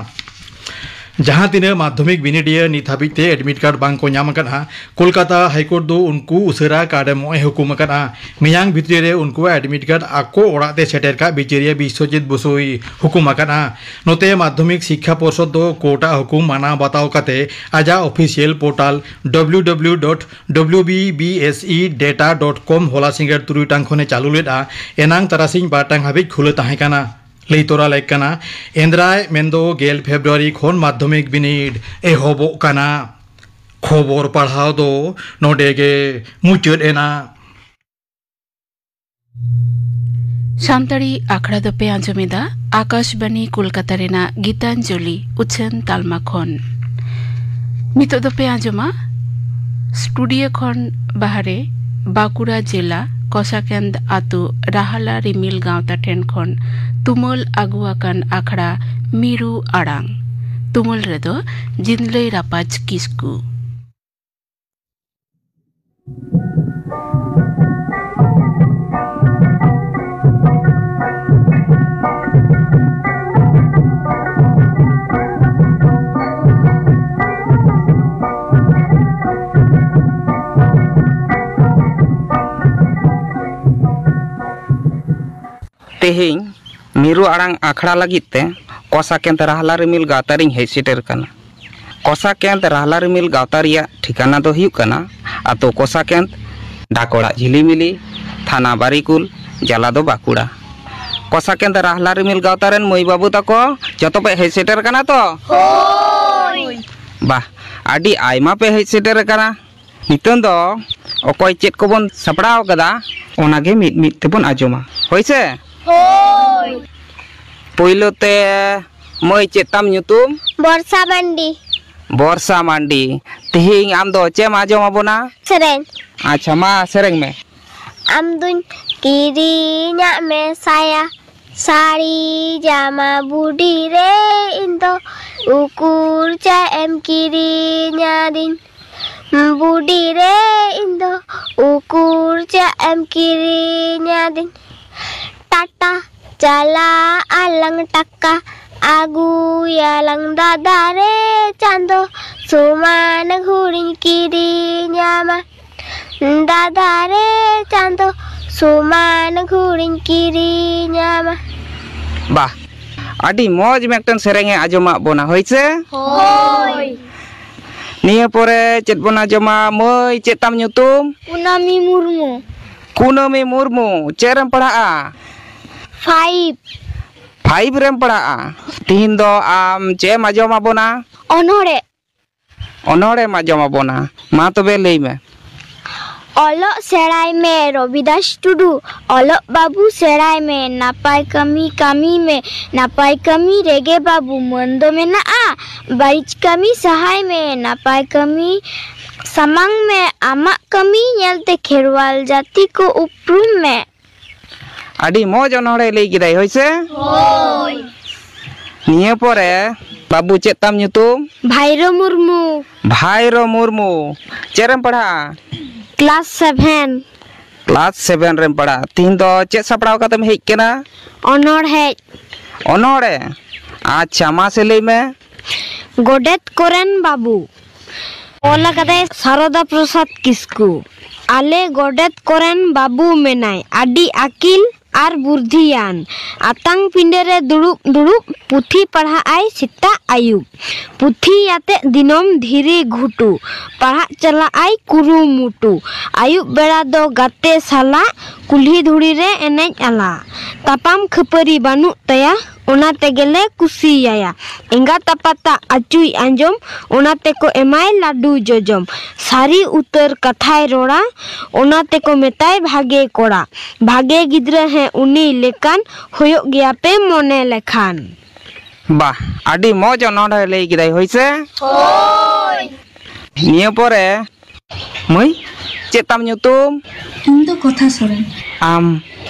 ᱡᱟᱦᱟᱸ ᱛᱤᱱᱟᱹᱜ ᱢᱟᱫᱽᱫᱷᱚᱢᱤᱠ ᱵᱤᱱᱤᱰᱤᱭᱟᱹ ᱱᱤᱛ ᱦᱟᱹᱵᱤᱡ ᱛᱮ ᱮᱰᱢᱤᱴ ᱠᱟᱨᱰ ᱵᱟᱝ ᱠᱚ ᱧᱟᱢ ᱟᱠᱟᱫᱼᱟ, ᱠᱳᱞᱠᱟᱛᱟ ᱦᱟᱭᱠᱳᱨᱴ ᱫᱚ ᱩᱱᱠᱩ ᱩᱥᱟᱹᱨᱟ ᱠᱟᱨᱰ ᱮᱢᱚᱜ ᱮ ᱦᱩᱠᱩᱢ ᱟᱠᱟᱫᱼᱟ᱾ ᱢᱮᱭᱟᱝ ᱵᱷᱤᱛᱨᱤ ᱨᱮ ᱩᱱᱠᱩᱣᱟᱜ ᱮᱰᱢᱤᱴ ᱠᱟᱨᱰ ᱟᱠᱚ ᱚᱲᱟᱜ ᱛᱮ ᱥᱮᱴᱮᱨ ᱠᱟᱜ ᱵᱤᱪᱟᱹᱨᱤᱭᱟᱹ ᱵᱤᱥᱥᱚᱡᱤᱛ ᱵᱚᱥᱩᱭ ᱦᱩᱠᱩᱢ ᱟᱠᱟᱫᱼᱟ᱾ ᱱᱚᱛᱮ ᱢᱟᱫᱽᱫᱷᱚᱢᱤᱠ ᱥᱤᱠᱠᱷᱟ ᱯᱚᱨᱥᱚᱫ ᱫᱚ ᱠᱳᱨᱴ ᱟᱜ ᱦᱩᱠᱩᱢ ᱢᱟᱱᱟᱣ ᱵᱟᱛᱟᱣ ᱠᱟᱛᱮ ᱟᱡᱟᱜ official portal W W W dot W B B S E data dot com ᱦᱚᱞᱟ ᱥᱤᱸᱜᱟᱹᱲ ᱛᱩᱨᱩᱭ ᱴᱟᱲᱟᱝ ᱠᱷᱚᱱᱮ ᱪᱟᱹᱞᱩ ᱞᱮᱫᱼᱟ᱾ ᱮᱱᱟᱝ ᱛᱟᱨᱟᱥᱤᱧ ᱵᱟᱨ ᱴᱟᱲᱟᱝ ᱦᱟᱹᱵᱤᱡ ᱠᱷᱩᱞᱟᱹ ᱛᱟᱦᱮᱸ ᱠᱟᱱᱟ᱾ ᱞᱟᱹᱭ ᱛᱚᱨᱟ ᱞᱮᱠ ᱠᱟᱱᱟ, ᱮᱱᱫᱨᱟᱭ ᱢᱮᱱᱫᱚ ᱜᱮᱞ ᱯᱷᱮᱵᱽᱨᱩᱣᱟᱨᱤ ᱠᱷᱚᱱ ᱢᱟᱫᱽᱫᱷᱚᱢᱤᱠ ᱵᱤᱱᱤᱰ ᱮᱦᱚᱵᱚᱜ ᱠᱟᱱᱟ᱾ ᱠᱷᱚᱵᱚᱨ ᱯᱟᱲᱦᱟᱣ ᱫᱚ ᱱᱚᱰᱮ ᱜᱮ ᱢᱩᱪᱟᱹᱫ ᱮᱱᱟ᱾ ᱥᱟᱱᱛᱟᱲᱤ ᱟᱠᱷᱲᱟ ᱫᱚᱯᱮ ᱟᱸᱡᱚᱢᱮᱫᱟ ᱟᱠᱟᱥᱵᱟᱱᱤ ᱠᱳᱞᱠᱟᱛᱟ ᱨᱮᱱᱟᱜ ᱜᱤᱛᱟᱧᱡᱚᱞᱤ ᱩᱪᱷᱟᱹᱱ ᱛᱟᱞᱢᱟ ᱠᱷᱚᱱ᱾ ᱱᱤᱛᱚᱜ ᱫᱚᱯᱮ ᱟᱸᱡᱚᱢᱟ ᱥᱴᱩᱰᱤᱭᱳ ᱠᱷᱚᱱ ᱵᱟᱦᱨᱮ ᱵᱟᱸᱠᱩᱲᱟ ᱡᱮᱞᱟ ᱠᱚᱥᱟᱠᱮᱱᱫ ᱟᱛᱳ ᱨᱟᱦᱟᱞᱟ ᱨᱤᱢᱤᱞ ᱜᱟᱶᱛᱟ ᱴᱷᱮᱱ ᱠᱷᱚᱱ ᱛᱩᱢᱟᱹᱞ ᱟᱹᱜᱩ ᱟᱠᱟᱱ ᱟᱠᱷᱲᱟ ᱢᱤᱨᱩ ᱟᱲᱟᱝ᱾ ᱛᱩᱢᱟᱹᱞ ᱨᱮᱫᱚ ᱡᱤᱱᱞᱟᱹᱭ ᱨᱟᱯᱟᱡᱽ ᱠᱤᱥᱠᱩ᱾ ᱛᱮᱦᱮᱧ ᱢᱤᱨᱩ ᱟᱲᱟᱝ ᱟᱠᱷᱲᱟ ᱞᱟᱹᱜᱤᱫ ᱛᱮ ᱠᱚᱥᱟᱠᱮᱱᱫ ᱨᱟᱦᱞᱟ ᱨᱤᱢᱤᱞ ᱜᱟᱶᱛᱟ ᱨᱤᱧ ᱦᱮᱡ ᱥᱮᱴᱮᱨ ᱠᱟᱱᱟ᱾ ᱠᱚᱥᱟᱠᱮᱱᱫ ᱨᱟᱦᱞᱟ ᱨᱤᱢᱤᱞ ᱜᱟᱶᱛᱟ ᱨᱮᱭᱟᱜ ᱴᱷᱤᱠᱟᱱᱟ ᱫᱚ ᱦᱩᱭᱩᱜ ᱠᱟᱱᱟ ᱟᱛᱳ ᱠᱚᱥᱟᱠᱮᱱᱫ, ᱰᱟᱠ ᱚᱲᱟᱜ ᱡᱷᱤᱞᱤᱢᱤᱞᱤ, ᱛᱷᱟᱱᱟ ᱵᱟᱨᱤᱠᱩᱞ, ᱡᱟᱞᱟ ᱫᱚ ᱵᱟᱸᱠᱩᱲᱟ᱾ ᱠᱚᱥᱟᱠᱮᱱᱫ ᱨᱟᱦᱞᱟ ᱨᱤᱢᱤᱞ ᱜᱟᱶᱛᱟ ᱨᱮᱱ ᱢᱟᱹᱭ ᱵᱟᱹᱵᱩ ᱛᱟᱠᱚ ᱡᱚᱛᱚ ᱯᱮ ᱦᱮᱡ ᱥᱮᱴᱮᱨ ᱠᱟᱱᱟ ᱛᱚ? ᱦᱳᱭ᱾ ᱵᱟᱦ, ᱟᱹᱰᱤ ᱟᱭᱢᱟ ᱯᱮ ᱦᱮᱡ ᱥᱮᱴᱮᱨ ᱟᱠᱟᱱᱟ᱾ ᱱᱤᱛᱚᱝ ᱫᱚ ᱚᱠᱚᱭ ᱪᱮᱫ ᱠᱚᱵᱚᱱ ᱥᱟᱯᱲᱟᱣ ᱠᱟᱫᱟ, ᱚᱱᱟᱜᱮ ᱢᱤᱫ ᱢᱤᱫ ᱛᱮᱵᱚᱱ ᱟᱸᱡᱚᱢᱟ, ᱦᱳᱭ ᱥᱮ? ᱦᱳᱭ᱾ ᱯᱳᱭᱞᱳ ᱛᱮ, ᱢᱟᱹᱭ, ᱪᱮᱫ ᱛᱟᱢ ᱧᱩᱛᱩᱢ? ᱵᱚᱨᱥᱟ ᱢᱟᱱᱰᱤ᱾ ᱵᱚᱨᱥᱟ ᱢᱟᱱᱰᱤ, ᱛᱮᱦᱮᱧ ᱟᱢ ᱫᱚ ᱪᱮᱫ ᱮᱢ ᱟᱸᱡᱚᱢ ᱟᱵᱚᱱᱟ? ᱥᱮᱨᱮᱧ᱾ ᱟᱪᱪᱷᱟ, ᱢᱟ ᱥᱮᱨᱮᱧ ᱢᱮ᱾ ᱟᱢ ᱫᱩᱧ ᱠᱤᱨᱤᱧᱟᱜ ᱢᱮ ᱥᱟᱭᱟ, ᱥᱟᱹᱲᱤ ᱡᱟᱢᱟ ᱵᱩᱰᱤ ᱨᱮ ᱤᱧ ᱫᱚ, ᱩᱠᱩᱨ ᱪᱮᱫ ᱮᱢ ᱠᱤᱨᱤᱧᱟᱫᱤᱧ? ᱵᱩᱰᱤ ᱨᱮ ᱤᱧ ᱫᱚ, ᱩᱠᱩᱨ ᱪᱮᱫ ᱮᱢ ᱠᱤᱨᱤᱧᱟᱫᱤᱧ? ᱴᱟᱴᱟ ᱪᱟᱞᱟᱜ ᱟᱞᱟᱝ ᱴᱟᱠᱟ, ᱟᱹᱜᱩᱭᱟᱞᱟᱝ ᱫᱟᱫᱟ ᱨᱮ ᱪᱟᱸᱫᱚ, ᱥᱚᱢᱟᱱ ᱜᱷᱩᱲᱤᱧ ᱠᱤᱨᱤᱧᱟᱢᱟ᱾ ᱫᱟᱫᱟ ᱨᱮ ᱪᱟᱸᱫᱚ, ᱥᱚᱢᱟᱱ ᱜᱷᱩᱲᱤᱧ ᱠᱤᱨᱤᱧᱟᱢᱟ᱾ ᱵᱟᱦ, ᱟᱹᱰᱤ ᱢᱚᱡᱽ ᱢᱤᱫᱴᱮᱱ ᱥᱮᱨᱮᱧ ᱮ ᱟᱸᱡᱚᱢᱟᱜ ᱵᱚᱱᱟ, ᱦᱳᱭ ᱥᱮ? ᱦᱳᱭ᱾ ᱱᱤᱭᱟᱹ ᱯᱚᱨᱮ ᱪᱮᱫ ᱵᱚᱱ ᱟᱸᱡᱚᱢᱟ? ᱢᱟᱹᱭ, ᱪᱮᱫ ᱛᱟᱢ ᱧᱩᱛᱩᱢ? ᱠᱩᱱᱟᱹᱢᱤ ᱢᱩᱨᱢᱩ᱾ ᱠᱩᱱᱟᱹᱢᱤ ᱢᱩᱨᱢᱩ, ᱪᱮᱫ ᱨᱮᱢ ᱯᱟᱲᱦᱟᱜᱼᱟ? ᱯᱷᱟᱭᱤᱵᱷ᱾ ᱯᱷᱟᱭᱤᱵᱷ ᱨᱮᱢ ᱯᱟᱲᱦᱟᱜᱼᱟ᱾ ᱛᱤᱦᱤᱧ ᱫᱚ ᱟᱢ ᱪᱮᱫ ᱮᱢ ᱟᱸᱡᱚᱢ ᱟᱵᱚᱱᱟ? ᱚᱱᱚᱬᱦᱮ᱾ ᱚᱱᱚᱬᱦᱮᱢ ᱟᱸᱡᱚᱢ ᱟᱵᱚᱱᱟ᱾ ᱢᱟ ᱛᱚᱵᱮ ᱞᱟᱹᱭ ᱢᱮ᱾ ᱚᱞᱚᱜ ᱥᱮᱬᱟᱭ ᱢᱮ ᱨᱚᱵᱤᱫᱟᱥ ᱴᱩᱰᱩ, ᱚᱞᱚᱜ ᱵᱟᱹᱵᱩ ᱥᱮᱬᱟᱭ ᱢᱮ, ᱱᱟᱯᱟᱭ ᱠᱟᱹᱢᱤ ᱠᱟᱹᱢᱤ ᱢᱮ, ᱱᱟᱯᱟᱭ ᱠᱟᱹᱢᱤ ᱨᱮᱜᱮ ᱵᱟᱹᱵᱩ ᱢᱟᱹᱱ ᱫᱚ ᱢᱮᱱᱟᱜᱼᱟ, ᱵᱟᱹᱲᱤᱡ ᱠᱟᱹᱢᱤ ᱥᱟᱦᱟᱭ ᱢᱮ, ᱱᱟᱯᱟᱭ ᱠᱟᱹᱢᱤ ᱥᱟᱢᱟᱝ ᱢᱮ, ᱟᱢᱟᱜ ᱠᱟᱹᱢᱤ ᱧᱮᱞᱛᱮ ᱠᱷᱮᱨᱣᱟᱞ ᱡᱟᱹᱛᱤ ᱠᱚ ᱩᱯᱨᱩᱢ ᱢᱮ᱾ ᱟᱹᱰᱤ ᱢᱚᱡᱽ ᱚᱱᱚᱬᱦᱮ ᱞᱟᱹᱭ ᱠᱮᱫᱟᱭ, ᱦᱳᱭ ᱥᱮ? ᱦᱳᱭ᱾ ᱱᱤᱭᱟᱹ ᱯᱚᱨᱮ, ᱵᱟᱹᱵᱩ, ᱪᱮᱫ ᱛᱟᱢ ᱧᱩᱛᱩᱢ? ᱵᱷᱟᱭᱨᱳ ᱢᱩᱨᱢᱩ᱾ ᱵᱷᱟᱭᱨᱳ ᱢᱩᱨᱢᱩ, ᱪᱮᱫ ᱨᱮᱢ ᱯᱟᱲᱦᱟᱜᱼᱟ? Class seven. ᱠᱞᱟᱥ ᱥᱮᱵᱷᱮᱱ ᱨᱮᱢ ᱯᱟᱲᱦᱟᱜᱼᱟ᱾ ᱛᱤᱦᱤᱧ ᱫᱚ ᱪᱮᱫ ᱥᱟᱯᱲᱟᱣ ᱠᱟᱛᱮᱢ ᱦᱮᱡ ᱠᱟᱱᱟ? ᱚᱱᱚᱬᱦᱮ᱾ ᱚᱱᱚᱬᱦᱮ? ᱟᱪᱪᱷᱟ, ᱢᱟᱥᱮ ᱞᱟᱹᱭ ᱢᱮ᱾ ᱜᱚᱰᱮᱛ ᱠᱚᱨᱮᱱ ᱵᱟᱹᱵᱩ᱾ ᱚᱞ ᱟᱠᱟᱫᱟᱭ ᱥᱟᱨᱚᱫᱟ ᱯᱨᱚᱥᱟᱫᱽ ᱠᱤᱥᱠᱩ᱾ ᱟᱞᱮ ᱜᱚᱰᱮᱛ ᱠᱚᱨᱮᱱ ᱵᱟᱹᱵᱩ ᱢᱮᱱᱟᱭ ᱟᱹᱰᱤ ᱟᱹᱠᱤᱞ, ᱟᱨ ᱵᱩᱨᱫᱷᱤᱭᱟᱱ᱾ ᱟᱛᱟᱝ ᱯᱤᱸᱰᱟᱹ ᱨᱮ ᱫᱩᱲᱩᱵ ᱫᱩᱲᱩᱵ ᱯᱩᱛᱷᱤ ᱯᱟᱲᱦᱟᱜ ᱟᱭ ᱥᱮᱛᱟᱜ ᱟᱹᱭᱩᱵ᱾ ᱯᱩᱛᱷᱤ ᱟᱛᱮᱫ ᱫᱤᱱᱚᱢ ᱫᱷᱤᱨᱤ ᱜᱷᱩᱴᱩ ᱯᱟᱲᱦᱟᱜ ᱪᱟᱞᱟᱜ ᱟᱭ ᱠᱩᱨᱩᱢᱩᱴᱩ᱾ ᱟᱹᱭᱩᱵ ᱵᱮᱲᱟ ᱫᱚ ᱜᱟᱛᱮ ᱥᱟᱞᱟᱜ ᱠᱩᱞᱦᱤ ᱫᱷᱩᱲᱤ ᱨᱮ ᱮᱱᱮᱡ ᱟᱞᱟ᱾ ᱛᱟᱯᱟᱢ ᱠᱷᱟᱹᱯᱟᱹᱨᱤ ᱵᱟᱹᱱᱩᱜ ᱛᱟᱭᱟ, ᱚᱱᱟ ᱛᱮᱜᱮᱞᱮ ᱠᱩᱥᱤᱭᱟᱭᱟ᱾ ᱮᱸᱜᱟᱛ ᱟᱯᱟᱛᱟᱜ ᱟᱹᱪᱩᱭ ᱟᱸᱡᱚᱢ, ᱚᱱᱟ ᱛᱮᱠᱚ ᱮᱢᱟᱭ ᱞᱟᱹᱰᱩ ᱡᱚᱡᱚᱢ᱾ ᱥᱟᱹᱨᱤ ᱩᱛᱟᱹᱨ ᱠᱟᱛᱷᱟᱭ ᱨᱚᱲᱟ, ᱚᱱᱟ ᱛᱮᱠᱚ ᱢᱮᱛᱟᱭ ᱵᱷᱟᱜᱮ ᱠᱚᱲᱟ᱾ ᱵᱷᱟᱜᱮ ᱜᱤᱫᱽᱨᱟᱹ ᱦᱮᱸ ᱩᱱᱤ ᱞᱮᱠᱟᱱ, ᱦᱩᱭᱩᱜ ᱜᱮᱭᱟ ᱯᱮ ᱢᱚᱱᱮ ᱞᱮᱠᱷᱟᱱ᱾ ᱵᱟᱦ, ᱟᱹᱰᱤ ᱢᱚᱡᱽ ᱚᱱᱚᱬᱦᱮ ᱞᱟᱹᱭ ᱠᱮᱫᱟᱭ, ᱦᱳᱭ ᱥᱮ? ᱦᱳᱭ᱾ ᱱᱤᱭᱟᱹ ᱯᱚᱨᱮ ᱢᱟᱹᱭ, ᱪᱮᱫ ᱛᱟᱢ ᱧᱩᱛᱩᱢ? ᱤᱧ ᱫᱚ ᱠᱚᱛᱷᱟ ᱥᱚᱨᱮᱱ᱾ ᱟᱢ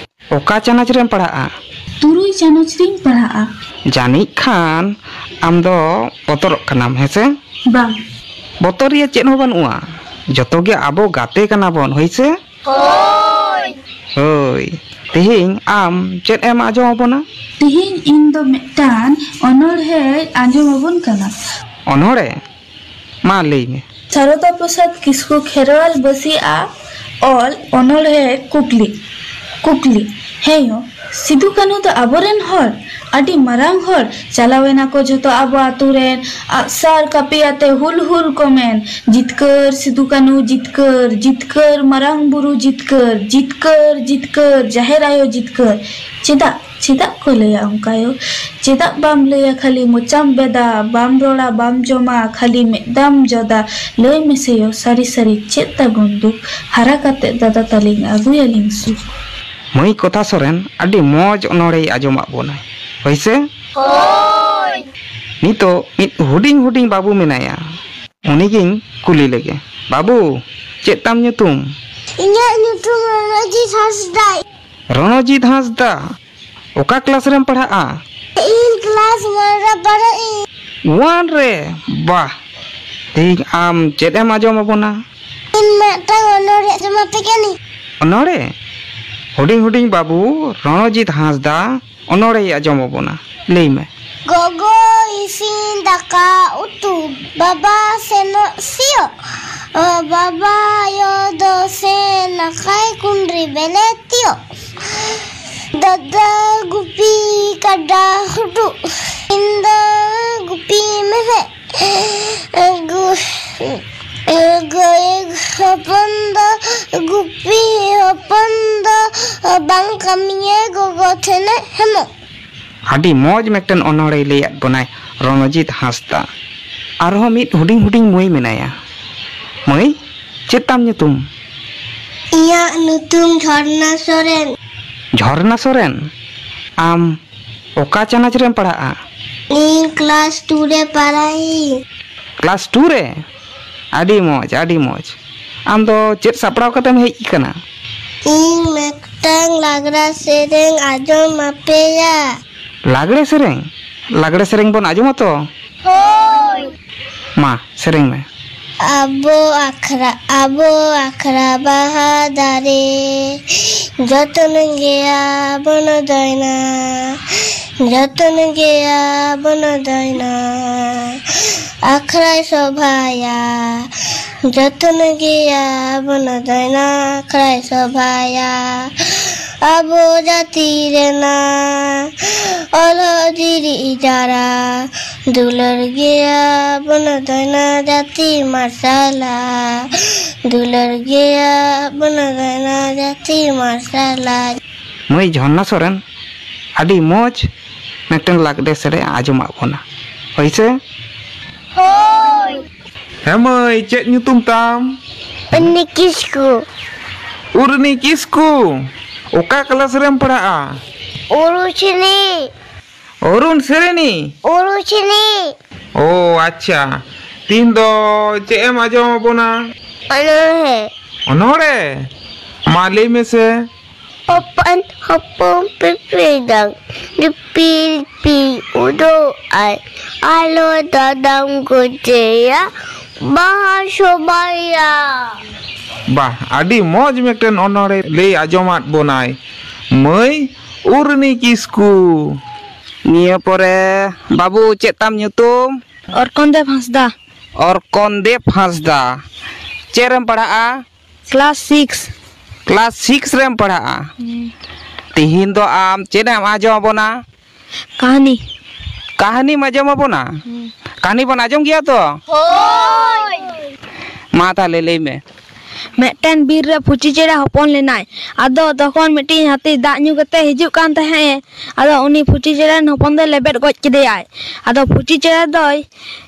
ᱚᱠᱟ ᱪᱟᱱᱟᱪ ᱨᱮᱢ ᱯᱟᱲᱦᱟᱜᱼᱟ? ᱛᱩᱨᱩᱭ ᱪᱟᱱᱟᱪ ᱨᱤᱧ ᱯᱟᱲᱦᱟᱜᱼᱟ᱾ ᱡᱟᱹᱱᱤᱡ ᱠᱷᱟᱱ ᱟᱢ ᱫᱚ ᱵᱚᱛᱚᱨᱚᱜ ᱠᱟᱱᱟᱢ, ᱦᱮᱸ ᱥᱮ? ᱵᱟᱝ᱾ ᱵᱚᱛᱚᱨ ᱨᱮᱭᱟᱜ ᱪᱮᱫ ᱦᱚᱸ ᱵᱟᱹᱱᱩᱜᱼᱟ, ᱡᱚᱛᱚ ᱜᱮ ᱟᱵᱚ ᱜᱟᱛᱮ ᱠᱟᱱᱟ ᱵᱚᱱ, ᱦᱳᱭ ᱥᱮ? ᱦᱳᱭ᱾ ᱦᱳᱭ, ᱛᱮᱦᱮᱧ ᱟᱢ ᱪᱮᱫ ᱮᱢ ᱟᱸᱡᱚᱢ ᱟᱵᱚᱱᱟ? ᱛᱮᱦᱮᱧ ᱤᱧ ᱫᱚ ᱢᱤᱫᱴᱟᱝ ᱚᱱᱚᱬᱦᱮ ᱟᱸᱡᱚᱢ ᱟᱵᱚᱱ ᱠᱟᱱᱟ᱾ ᱚᱱᱚᱬᱦᱮ? ᱢᱟ ᱞᱟᱹᱭ ᱢᱮ᱾ ᱥᱟᱨᱚᱫᱟ ᱯᱨᱚᱥᱟᱫᱽ ᱠᱤᱥᱠᱩ ᱠᱷᱮᱨᱣᱟᱞ ᱵᱟᱹᱥᱤᱭᱟᱜ ᱚᱞ ᱚᱱᱚᱬᱦᱮ ᱠᱩᱠᱞᱤ᱾ ᱠᱩᱠᱞᱤ, ᱦᱮᱸ ᱭᱳ, ᱥᱤᱫᱩ ᱠᱟᱹᱱᱦᱩ ᱫᱚ ᱟᱵᱚᱨᱮᱱ ᱦᱚᱲ, ᱟᱹᱰᱤ ᱢᱟᱨᱟᱝ ᱦᱚᱲ, ᱪᱟᱞᱟᱣᱮᱱᱟ ᱠᱚ ᱡᱷᱚᱛᱚ ᱟᱵᱚ ᱟᱛᱳ ᱨᱮᱱ, ᱟᱜᱼᱥᱟᱨ ᱠᱟᱹᱯᱤ ᱟᱛᱮ ᱦᱩᱞ ᱦᱩᱞ ᱠᱚ ᱢᱮᱱ, ᱡᱤᱛᱠᱟᱹᱨ ᱥᱤᱫᱩ ᱠᱟᱹᱱᱦᱩ ᱡᱤᱛᱠᱟᱹᱨ, ᱡᱤᱛᱠᱟᱹᱨ ᱢᱟᱨᱟᱝ ᱵᱩᱨᱩ ᱡᱤᱛᱠᱟᱹᱨ, ᱡᱤᱛᱠᱟᱹᱨ ᱡᱤᱛᱠᱟᱹᱨ ᱡᱟᱦᱮᱨ ᱟᱭᱳ ᱡᱤᱛᱠᱟᱹᱨ᱾ ᱪᱮᱫᱟᱜ, ᱪᱮᱫᱟᱜ ᱠᱚ ᱞᱟᱹᱭᱟ ᱚᱱᱠᱟ ᱭᱳ? ᱪᱮᱫᱟᱜ ᱵᱟᱢ ᱞᱟᱹᱭᱟ, ᱠᱷᱟᱹᱞᱤ ᱢᱚᱪᱟᱢ ᱵᱮᱫᱟ, ᱵᱟᱢ ᱨᱚᱲᱟ, ᱵᱟᱢ ᱡᱚᱢᱟ, ᱠᱷᱟᱹᱞᱤ ᱢᱮᱫ ᱫᱟᱢ ᱡᱚᱫᱟ? ᱞᱟᱹᱭ ᱢᱮᱥᱮ ᱭᱳ, ᱥᱟᱹᱨᱤ ᱥᱟᱹᱨᱤ ᱪᱮᱫ ᱛᱟᱵᱚᱱ ᱫᱩᱠ? ᱦᱟᱨᱟ ᱠᱟᱛᱮ ᱫᱟᱫᱟ ᱛᱟᱹᱞᱤᱧ ᱟᱹᱜᱩᱭᱟᱞᱤᱧ ᱥᱩᱠ᱾ ᱢᱟᱹᱭ ᱠᱚᱛᱷᱟ ᱥᱚᱨᱮᱱ ᱟᱹᱰᱤ ᱢᱚᱡᱽ ᱚᱱᱚᱬᱦᱮᱭ ᱟᱸᱡᱚᱢᱟᱜ ᱵᱚᱱᱟᱭ, ᱦᱳᱭ ᱥᱮ? ᱦᱳᱭ᱾ ᱱᱤᱛᱚᱜ ᱢᱤᱫ ᱦᱩᱰᱤᱧ ᱦᱩᱰᱤᱧ ᱵᱟᱹᱵᱩ ᱢᱮᱱᱟᱭᱟ, ᱩᱱᱤᱜᱤᱧ ᱠᱩᱞᱤ ᱞᱮᱜᱮ᱾ ᱵᱟᱹᱵᱩ, ᱪᱮᱫ ᱛᱟᱢ ᱧᱩᱛᱩᱢ? ᱤᱧᱟᱹᱜ ᱧᱩᱛᱩᱢ ᱨᱚᱱᱚᱡᱤᱛ ᱦᱟᱸᱥᱫᱟ᱾ ᱨᱚᱱᱚᱡᱤᱛ ᱦᱟᱸᱥᱫᱟ, ᱚᱠᱟ ᱠᱞᱟᱥ ᱨᱮᱢ ᱯᱟᱲᱦᱟᱜᱼᱟ? ᱤᱧ ᱠᱞᱟᱥ ᱚᱣᱟᱱ ᱨᱮ ᱯᱟᱲᱦᱟᱜ ᱤᱧ᱾ ᱚᱣᱟᱱ ᱨᱮ? ᱵᱟᱦ! ᱛᱮᱦᱮᱧ ᱟᱢ ᱪᱮᱫ ᱮᱢ ᱟᱸᱡᱚᱢ ᱟᱵᱚᱱᱟ? ᱤᱧ ᱢᱤᱫᱴᱟᱝ ᱚᱱᱚᱬᱦᱮ ᱟᱸᱡᱚᱢ ᱟᱯᱮ ᱠᱟᱹᱱᱟᱹᱧ᱾ ᱚᱱᱚᱬᱦᱮ? ᱦᱩᱰᱤᱧ ᱦᱩᱰᱤᱧ ᱵᱟᱹᱵᱩ ᱨᱚᱱᱚᱡᱤᱛ ᱦᱟᱸᱥᱫᱟ ᱚᱱᱚᱬᱦᱮᱭ ᱟᱸᱡᱚᱢ ᱟᱵᱚᱱᱟ᱾ ᱞᱟᱹᱭ ᱢᱮ᱾ ᱜᱚᱜᱚ ᱤᱥᱤᱱ ᱫᱟᱠᱟ ᱩᱛᱩ, ᱵᱟᱵᱟ ᱥᱮᱱᱚᱜ ᱥᱤᱭᱳᱜ, ᱵᱟᱵᱟ ᱟᱭᱳ ᱫᱚ ᱥᱮᱱ ᱟᱠᱟᱭ ᱠᱩᱸᱰᱨᱤ ᱵᱮᱞᱮ ᱛᱤᱭᱳᱜ᱾ ᱫᱟᱫᱟ ᱜᱩᱯᱤ ᱠᱟᱰᱟ ᱦᱩᱰᱩᱜ, ᱤᱧ ᱫᱚ ᱜᱩᱯᱤ ᱢᱮᱦᱮᱫ᱾ ᱜᱩ- ᱜᱟᱹᱭ ᱦᱚᱯᱚᱱ ᱫᱚ, ᱜᱩᱯᱤ ᱦᱚᱯᱚᱱ ᱫᱚ ᱵᱟᱝ ᱠᱟᱹᱢᱤᱭᱟ ᱜᱚᱜᱚ ᱴᱷᱮᱱᱮ ᱦᱮᱢᱚᱜ᱾ ᱟᱹᱰᱤ ᱢᱚᱡᱽ ᱢᱤᱫᱴᱮᱱ ᱚᱱᱚᱬᱦᱮ ᱞᱟᱹᱭᱟᱫ ᱵᱚᱱᱟᱭ ᱨᱚᱱᱚᱡᱤᱛ ᱦᱟᱸᱥᱫᱟ᱾ ᱟᱨᱦᱚᱸ ᱢᱤᱫ ᱦᱩᱰᱤᱧ ᱦᱩᱰᱤᱧ ᱢᱟᱹᱭ ᱢᱮᱱᱟᱭᱟ᱾ ᱢᱟᱹᱭ, ᱪᱮᱫ ᱛᱟᱢ ᱧᱩᱛᱩᱢ? ᱤᱧᱟᱜ ᱧᱩᱛᱩᱢ ᱡᱷᱚᱨᱱᱟ ᱥᱚᱨᱮᱱ᱾ ᱡᱷᱚᱨᱱᱟ ᱥᱚᱨᱮᱱ? ᱟᱢ ᱚᱠᱟ ᱪᱟᱱᱟᱪ ᱨᱮᱢ ᱯᱟᱲᱦᱟᱜᱼᱟ? ᱤᱧ ᱠᱞᱟᱥ ᱴᱩ ᱨᱮ ᱯᱟᱲᱦᱟᱜ ᱤᱧ᱾ ᱠᱞᱟᱥ ᱴᱩ ᱨᱮ? ᱟᱹᱰᱤ ᱢᱚᱡᱽ, ᱟᱹᱰᱤ ᱢᱚᱡᱽ᱾ ᱟᱢ ᱫᱚ ᱪᱮᱫ ᱥᱟᱯᱲᱟᱣ ᱠᱟᱛᱮᱢ ᱦᱮᱡ ᱟᱠᱟᱱᱟ? ᱤᱧ ᱢᱤᱫᱴᱟᱝ ᱞᱟᱜᱽᱲᱟ ᱥᱮᱨᱮᱧ ᱟᱸᱡᱚᱢ ᱟᱯᱮᱭᱟ᱾ ᱞᱟᱜᱽᱲᱮ ᱥᱮᱨᱮᱧ? ᱞᱟᱜᱽᱲᱮ ᱥᱮᱨᱮᱧ ᱵᱚᱱ ᱟᱸᱡᱚᱢᱟ ᱛᱚ? ᱦᱳᱭ᱾ ᱢᱟ, ᱥᱮᱨᱮᱧ ᱢᱮ᱾ ᱟᱵᱚ ᱟᱠᱷᱲᱟ, ᱟᱵᱚ ᱟᱠᱷᱲᱟ ᱵᱟᱦᱟ ᱫᱟᱨᱮ, ᱡᱚᱛᱚᱱ ᱜᱮᱭᱟ ᱵᱚᱱ ᱫᱚᱭᱱᱟ, ᱡᱚᱛᱚᱱ ᱜᱮᱭᱟ ᱵᱚᱱ ᱫᱚᱭᱱᱟ᱾ ᱟᱠᱷᱲᱟᱭ ᱥᱚᱵᱷᱟᱭᱟ, ᱡᱚᱛᱚᱱ ᱜᱮᱭᱟ ᱵᱚᱱ ᱫᱚᱭᱱᱟ᱾ ᱟᱠᱷᱲᱟᱭ ᱥᱚᱵᱷᱟᱭᱟ, ᱟᱵᱚ ᱡᱟᱹᱛᱤ ᱨᱮᱱᱟᱜ ᱚᱞᱚᱜ ᱡᱤᱨᱤ ᱡᱟᱨᱟ᱾ ᱫᱩᱞᱟᱹᱲ ᱜᱮᱭᱟ ᱵᱚᱱ ᱫᱚᱭᱱᱟ ᱡᱟᱹᱛᱤ ᱢᱟᱨᱥᱟᱞᱟ, ᱫᱩᱞᱟᱹᱲ ᱜᱮᱭᱟ ᱵᱚᱱ ᱫᱚᱭᱱᱟ ᱡᱟᱹᱛᱤ ᱢᱟᱨᱥᱟᱞᱟ᱾ ᱢᱟᱹᱭ ᱡᱷᱚᱨᱱᱟ ᱥᱚᱨᱮᱱ, ᱟᱹᱰᱤ ᱢᱚᱡᱽ ᱢᱤᱫᱴᱮᱱ ᱞᱟᱜᱽᱲᱮ ᱥᱮᱨᱮᱧ ᱟᱸᱡᱚᱢᱟᱜ ᱵᱚᱱᱟ, ᱦᱳᱭ ᱥᱮ? ᱦᱳᱭ᱾ ᱦᱮᱸ ᱢᱟᱹᱭ, ᱪᱮᱫ ᱧᱩᱛᱩᱢ ᱛᱟᱢ? ᱩᱨᱱᱤ ᱠᱤᱥᱠᱩ᱾ ᱩᱨᱱᱤ ᱠᱤᱥᱠᱩ, ᱚᱠᱟ ᱠᱞᱟᱥ ᱨᱮᱢ ᱯᱟᱲᱦᱟᱜᱼᱟ? ᱩᱨᱩᱪᱷᱤᱱᱤ᱾ ᱚᱨᱩᱱ ᱥᱮᱨᱮᱱᱤ? ᱩᱨᱩᱪᱷᱤᱱᱤ᱾ ᱳ ᱟᱪᱪᱷᱟ, ᱛᱤᱦᱤᱧ ᱫᱚ ᱪᱮᱫ ᱮᱢ ᱟᱸᱡᱚᱢ ᱟᱵᱚᱱᱟ? ᱚᱱᱚᱬᱦᱮ᱾ ᱚᱱᱚᱬᱦᱮ? ᱢᱟ ᱞᱟᱹᱭ ᱢᱮᱥᱮ᱾ ᱦᱚᱯᱚᱱ ᱦᱚᱯᱚᱱ ᱯᱤᱯᱤᱲ ᱰᱟᱝ, ᱞᱤᱯᱤ ᱞᱤᱯᱤ ᱩᱰᱟᱹᱣ ᱟᱭ, ᱟᱞᱚ ᱫᱟᱫᱟᱢ ᱜᱚᱡᱮᱭᱟ, ᱵᱟᱦᱟ ᱥᱚᱵᱟᱭᱟ᱾ ᱵᱟᱦ, ᱟᱹᱰᱤ ᱢᱚᱡᱽ ᱢᱤᱫᱴᱮᱱ ᱚᱱᱚᱬᱦᱮ ᱞᱟᱹᱭ ᱟᱸᱡᱚᱢᱟᱫ ᱵᱚᱱᱟᱭ ᱢᱟᱹᱭ ᱩᱨᱱᱤ ᱠᱤᱥᱠᱩ᱾ ᱱᱤᱭᱟᱹ ᱯᱚᱨᱮ, ᱵᱟᱹᱵᱩ, ᱪᱮᱫ ᱛᱟᱢ ᱧᱩᱛᱩᱢ? ᱚᱨᱠᱚᱱ ᱫᱮᱵ ᱦᱟᱸᱥᱫᱟ᱾ ᱚᱨᱠᱚᱱ ᱫᱮᱵ ᱦᱟᱸᱥᱫᱟ᱾ ᱪᱮᱫ ᱨᱮᱢ ᱯᱟᱲᱦᱟᱜᱼᱟ? Class six. ᱠᱞᱟᱥ ᱥᱤᱠᱥ ᱨᱮᱢ ᱯᱟᱲᱦᱟᱜᱼᱟ? ᱦᱮᱸ᱾ ᱛᱤᱦᱤᱧ ᱫᱚ ᱟᱢ ᱪᱮᱫ ᱮᱢ ᱟᱸᱡᱚᱢ ᱟᱵᱚᱱᱟ? ᱠᱟᱹᱦᱱᱤ᱾ ᱠᱟᱹᱦᱱᱤᱢ ᱟᱸᱡᱚᱢ ᱟᱵᱚᱱᱟ? ᱦᱩᱸ᱾ ᱠᱟᱹᱦᱱᱤ ᱵᱚᱱ ᱟᱸᱡᱚᱢ ᱜᱮᱭᱟ ᱛᱚ? ᱦᱳᱭ᱾ ᱢᱟ ᱛᱟᱦᱞᱮ ᱞᱟᱹᱭ ᱢᱮ᱾ ᱢᱤᱫᱴᱮᱱ ᱵᱤᱨ ᱨᱮ ᱯᱷᱩᱪᱤ ᱪᱮᱬᱮ ᱦᱚᱯᱚᱱ ᱞᱮᱱᱟᱭ᱾ ᱟᱫᱚ ᱛᱚᱠᱷᱚᱱ ᱢᱤᱫᱴᱤᱡ ᱦᱟᱹᱛᱤ ᱫᱟᱜ ᱧᱩ ᱠᱟᱛᱮ ᱦᱤᱡᱩᱜ ᱠᱟᱱ ᱛᱟᱦᱮᱸᱫ ᱮ᱾ ᱟᱫᱚ ᱩᱱᱤ ᱯᱷᱩᱪᱤ ᱪᱮᱬᱮ ᱨᱮᱱ ᱦᱚᱯᱚᱱ ᱫᱚᱭ ᱞᱮᱵᱮᱫ ᱜᱚᱡ ᱠᱮᱫᱮᱭᱟᱭ᱾ ᱟᱫᱚ ᱯᱷᱩᱪᱤ ᱪᱮᱬᱮ ᱫᱚᱭ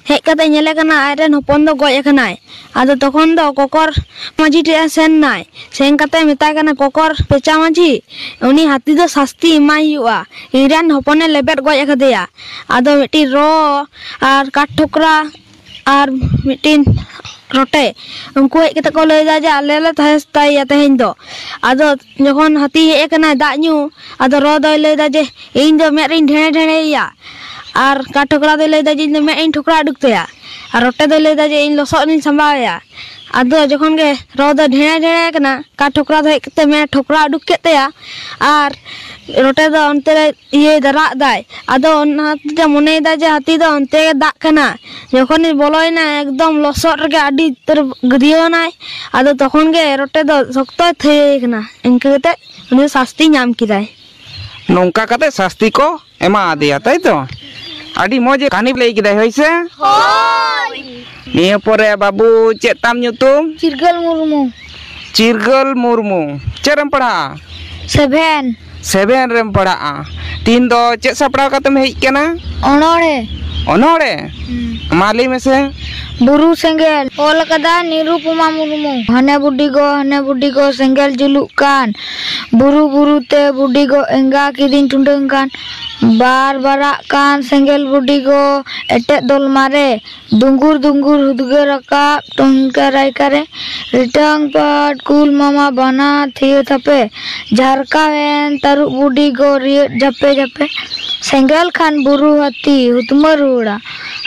ᱦᱮᱡ ᱠᱟᱛᱮ ᱧᱮᱞᱮ ᱠᱟᱱᱟ ᱟᱡᱨᱮᱱ ᱦᱚᱯᱚᱱ ᱫᱚ ᱜᱚᱡ ᱟᱠᱟᱱᱟᱭ᱾ ᱟᱫᱚ ᱛᱚᱠᱷᱚᱱ ᱫᱚ ᱠᱚᱠᱚᱨ ᱢᱟᱹᱡᱷᱤ ᱴᱷᱮᱡ ᱮ ᱥᱮᱱ ᱱᱟᱭ᱾ ᱥᱮᱱ ᱠᱟᱛᱮ ᱢᱮᱛᱟᱭ ᱠᱟᱱᱟ, "ᱠᱚᱠᱚᱨ ᱯᱮᱪᱟ ᱢᱟᱹᱡᱷᱤ, ᱩᱱᱤ ᱦᱟᱹᱛᱤ ᱫᱚ ᱥᱟᱥᱛᱤ ᱮᱢᱟᱭ ᱦᱩᱭᱩᱜᱼᱟ, ᱤᱧᱨᱮᱱ ᱦᱚᱯᱚᱱᱮ ᱞᱮᱵᱮᱫ ᱜᱚᱡ ᱟᱠᱟᱫᱮᱭᱟ᱾" ᱟᱫᱚ ᱢᱤᱫᱴᱤᱡ ᱨᱚ ᱟᱨ ᱠᱟᱴ ᱴᱷᱚᱠᱨᱟ ᱟᱨ ᱢᱤᱫᱴᱤᱱ ᱨᱚᱴᱮ, ᱩᱱᱠᱩ ᱦᱮᱡ ᱠᱟᱛᱮ ᱠᱚ ᱞᱟᱹᱭᱫᱟ ᱡᱮ, "ᱟᱞᱮ ᱞᱮ ᱛᱟᱦᱮᱸ ᱥᱟᱭᱟ ᱛᱮᱦᱮᱧ ᱫᱚ᱾" ᱟᱫᱚ ᱡᱚᱠᱷᱚᱱ ᱦᱟᱹᱛᱤ ᱦᱮᱡ ᱟᱠᱟᱱᱟᱭ ᱫᱟᱜ ᱧᱩ, ᱟᱫᱚ ᱨᱚ ᱫᱚᱭ ᱞᱟᱹᱭᱫᱟ ᱡᱮ, "ᱤᱧ ᱫᱚ ᱢᱮᱫ ᱨᱤᱧ ᱰᱷᱮᱬᱮ ᱰᱷᱮᱬᱮᱭᱮᱭᱟ", ᱟᱨ ᱠᱟᱴ ᱴᱷᱚᱠᱨᱟ ᱫᱚᱭ ᱞᱟᱹᱭᱫᱟ ᱡᱮ, "ᱤᱧ ᱫᱚ ᱢᱮᱫ ᱤᱧ ᱴᱷᱚᱠᱨᱟ ᱩᱰᱩᱠ ᱛᱟᱭᱟ", ᱟᱨ ᱨᱚᱴᱮ ᱫᱚᱭ ᱞᱟᱹᱭᱫᱟ ᱡᱮ, "ᱤᱧ ᱞᱚᱥᱚᱫ ᱨᱤᱧ ᱥᱟᱢᱵᱟᱣ ᱟᱭᱟ᱾" ᱟᱫᱚ ᱡᱚᱠᱷᱚᱱ ᱜᱮ ᱨᱚ ᱫᱚ ᱰᱷᱮᱬᱮ ᱰᱷᱮᱬᱮ ᱠᱟᱱᱟ, ᱠᱟᱴ ᱴᱷᱚᱠᱨᱟ ᱫᱚ ᱦᱮᱡ ᱠᱟᱛᱮ ᱢᱮᱫ ᱴᱷᱚᱠᱨᱟ ᱩᱰᱩᱠ ᱠᱮᱫ ᱛᱟᱭᱟ, ᱟᱨ ᱨᱚᱴᱮ ᱫᱚ ᱚᱱᱛᱮ ᱨᱮ ᱤᱭᱟᱹᱭ ᱫᱟ, ᱨᱟᱜ ᱫᱟᱭ᱾ ᱟᱫᱚ ᱚᱱᱟ ᱦᱚᱛᱮᱡ ᱛᱮ ᱢᱚᱱᱮᱭᱮᱫᱟ ᱡᱮ ᱦᱟᱹᱛᱤ ᱫᱚ ᱚᱱᱛᱮ ᱜᱮ ᱫᱟᱜ ᱠᱟᱱᱟ᱾ ᱡᱚᱠᱷᱚᱱᱮ ᱵᱚᱞᱚᱭᱮᱱᱟ, ᱮᱠᱫᱚᱢ ᱞᱚᱥᱚᱫ ᱨᱮᱜᱮ ᱟᱹᱰᱤ ᱩᱛᱟᱹᱨ ᱜᱟᱹᱫᱭᱟᱹᱣ ᱮᱱᱟᱭ᱾ ᱟᱫᱚ ᱛᱚᱠᱷᱚᱱ ᱜᱮ ᱨᱚᱴᱮ ᱫᱚ ᱥᱚᱠᱛᱚᱭ ᱛᱷᱟᱹᱭᱟᱹᱭ ᱠᱟᱱᱟ᱾ ᱤᱱᱠᱟᱹ ᱠᱟᱛᱮ ᱩᱱᱤ ᱫᱚ ᱥᱟᱥᱛᱤ ᱧᱟᱢ ᱠᱮᱫᱟᱭ᱾ ᱱᱚᱝᱠᱟ ᱠᱟᱛᱮ ᱥᱟᱥᱛᱤ ᱠᱚ ᱮᱢᱟ ᱟᱫᱮᱭᱟ, ᱛᱟᱭ ᱛᱚ? ᱟᱹᱰᱤ ᱢᱚᱡᱽ ᱠᱟᱹᱦᱱᱤ ᱞᱟᱹᱭ ᱠᱮᱫᱟᱭ, ᱦᱳᱭ ᱥᱮ? ᱦᱳᱭ᱾ ᱱᱤᱭᱟᱹ ᱯᱚᱨᱮ ᱵᱟᱹᱵᱩ, ᱪᱮᱫ ᱛᱟᱢ ᱧᱩᱛᱩᱢ? ᱪᱤᱨᱜᱟᱹᱞ ᱢᱩᱨᱢᱩ᱾ ᱪᱤᱨᱜᱟᱹᱞ ᱢᱩᱨᱢᱩ᱾ ᱪᱮᱫ ᱨᱮᱢ ᱯᱟᱲᱦᱟᱜᱼᱟ? ᱥᱮᱵᱷᱮᱱ᱾ ᱥᱮᱵᱷᱮᱱ ᱨᱮᱢ ᱯᱟᱲᱦᱟᱜᱼᱟ᱾ ᱛᱤᱦᱤᱧ ᱫᱚ ᱪᱮᱫ ᱥᱟᱯᱲᱟᱣ ᱠᱟᱛᱮᱢ ᱦᱮᱡ ᱠᱟᱱᱟ? ᱚᱱᱚᱬᱦᱮ᱾ ᱚᱱᱚᱬᱦᱮ? ᱦᱩᱸ᱾ ᱢᱟ ᱞᱟᱹᱭ ᱢᱮᱥᱮ᱾ ᱵᱩᱨᱩ ᱥᱮᱸᱜᱮᱞ, ᱚᱞ ᱟᱠᱟᱫᱟ ᱱᱤᱨᱩᱯᱚᱢᱟ ᱢᱩᱨᱢᱩ᱾ ᱦᱟᱱᱮ ᱵᱩᱰᱤ ᱜᱚ, ᱦᱟᱱᱮ ᱵᱩᱰᱤ ᱜᱚ, ᱥᱮᱸᱜᱮᱞ ᱡᱩᱞᱩᱜ ᱠᱟᱱ᱾ ᱵᱩᱨᱩ ᱵᱩᱨᱩ ᱛᱮ ᱵᱩᱰᱤ ᱜᱚ ᱮᱸᱜᱟ ᱠᱤᱫᱤᱧ ᱴᱩᱰᱟᱹᱝ ᱠᱟᱱ᱾ ᱵᱟᱨ ᱵᱟᱨᱟᱜ ᱠᱟᱱ ᱥᱮᱸᱜᱮᱞ ᱵᱩᱰᱤ ᱜᱚ, ᱮᱴᱮᱫ ᱫᱚᱞᱢᱟ ᱨᱮ᱾ ᱫᱩᱝᱜᱩᱨ ᱫᱩᱝᱜᱩᱨ ᱦᱩᱫᱽᱜᱟᱹ ᱨᱟᱠᱟᱵ ᱴᱚᱝᱠᱟ ᱨᱟᱭᱠᱟ ᱨᱮ᱾ ᱨᱤᱴᱟᱹᱝ ᱯᱟᱴ ᱠᱩᱞ ᱢᱟᱢᱟ ᱵᱟᱱᱟ ᱛᱷᱤᱭᱟᱹ ᱛᱷᱟᱯᱮ᱾ ᱡᱷᱟᱨᱠᱟᱣᱮᱱ ᱛᱟᱹᱨᱩᱵ ᱵᱩᱰᱤ ᱜᱚ ᱨᱤᱭᱟᱹᱫ ᱡᱷᱟᱯᱮ ᱡᱷᱟᱯᱮ᱾ ᱥᱮᱸᱜᱮᱞ ᱠᱷᱟᱱ ᱵᱩᱨᱩ ᱦᱟᱹᱛᱤ ᱦᱩᱛᱢᱟᱹ ᱨᱩᱣᱟᱹᱲᱟ᱾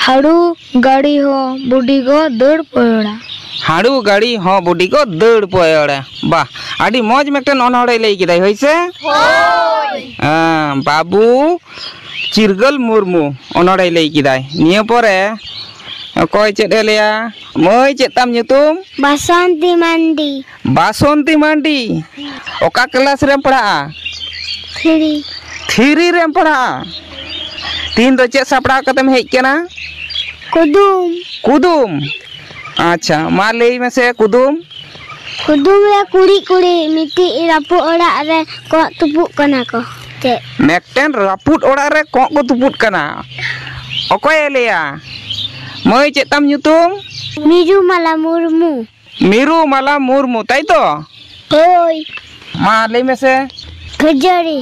ᱦᱟᱹᱲᱩ ᱜᱟᱹᱲᱤ ᱦᱚᱸ ᱵᱩᱰᱤ ᱜᱚ ᱫᱟᱹᱲ ᱯᱟᱹᱭᱟᱹᱲᱟ᱾ ᱦᱟᱹᱲᱩ ᱜᱟᱹᱲᱤ ᱦᱚᱸ ᱵᱩᱰᱤ ᱜᱚ ᱫᱟᱹᱲ ᱯᱟᱹᱭᱟᱹᱲᱟ᱾ ᱵᱟᱦ, ᱟᱹᱰᱤ ᱢᱚᱡᱽ ᱢᱤᱫᱴᱮᱱ ᱚᱱᱚᱬᱦᱮ ᱞᱟᱹᱭ ᱠᱮᱫᱟᱭ, ᱦᱳᱭ ᱥᱮ? ᱦᱳᱭ᱾ ᱦᱮᱸ, ᱵᱟᱹᱵᱩ ᱪᱤᱨᱜᱟᱹᱞ ᱢᱩᱨᱢᱩ ᱚᱱᱚᱬᱦᱮ ᱞᱟᱹᱭ ᱠᱮᱫᱟᱭ᱾ ᱱᱤᱭᱟᱹ ᱯᱚᱨᱮ ᱚᱠᱚᱭ ᱪᱮᱫ ᱮ ᱞᱟᱹᱭᱟ? ᱢᱟᱹᱭ, ᱪᱮᱫ ᱛᱟᱢ ᱧᱩᱛᱩᱢ? ᱵᱟᱥᱚᱱᱛᱤ ᱢᱟᱱᱰᱤ᱾ ᱵᱟᱥᱚᱱᱛᱤ ᱢᱟᱱᱰᱤ᱾ ᱚᱠᱟ ᱠᱞᱟᱥ ᱨᱮᱢ ᱯᱟᱲᱦᱟᱜᱼᱟ? ᱛᱷᱨᱤ᱾ ᱛᱷᱨᱤ ᱨᱮᱢ ᱯᱟᱲᱦᱟᱜᱼᱟ? ᱛᱤᱦᱤᱧ ᱫᱚ ᱪᱮᱫ ᱥᱟᱯᱲᱟᱣ ᱠᱟᱛᱮᱢ ᱦᱮᱡ ᱠᱟᱱᱟ? ᱠᱩᱫᱩᱢ᱾ ᱠᱩᱫᱩᱢ? ᱟᱪᱪᱷᱟ, ᱢᱟ ᱞᱟᱹᱭ ᱢᱮᱥᱮ ᱠᱩᱫᱩᱢ᱾ ᱠᱩᱫᱩᱢ ᱨᱮ ᱠᱩᱲᱤᱫ ᱠᱩᱲᱤᱫ, ᱢᱤᱫᱴᱤᱡ ᱨᱟᱹᱯᱩᱫ ᱚᱲᱟᱜ ᱨᱮ ᱠᱚᱸᱜ ᱛᱩᱯᱩᱜ ᱠᱟᱱᱟ ᱠᱚ᱾ ᱪᱮᱫ? ᱢᱤᱫᱴᱮᱱ ᱨᱟᱹᱯᱩᱫ ᱚᱲᱟᱜ ᱨᱮ ᱠᱚᱸᱜ ᱠᱚ ᱛᱩᱯᱩᱫ ᱠᱟᱱᱟ᱾ ᱚᱠᱚᱭᱮ ᱞᱟᱹᱭᱟ? ᱢᱟᱹᱭ, ᱪᱮᱫ ᱛᱟᱢ ᱧᱩᱛᱩᱢ? ᱢᱤᱨᱩᱢᱟᱞᱟ ᱢᱩᱨᱢᱩ᱾ ᱢᱤᱨᱩᱢᱟᱞᱟ ᱢᱩᱨᱢᱩ, ᱛᱟᱭ ᱛᱚ? ᱦᱳᱭ᱾ ᱢᱟ ᱞᱟᱹᱭ ᱢᱮᱥᱮ᱾ ᱠᱷᱟᱹᱡᱟᱹᱲᱤ᱾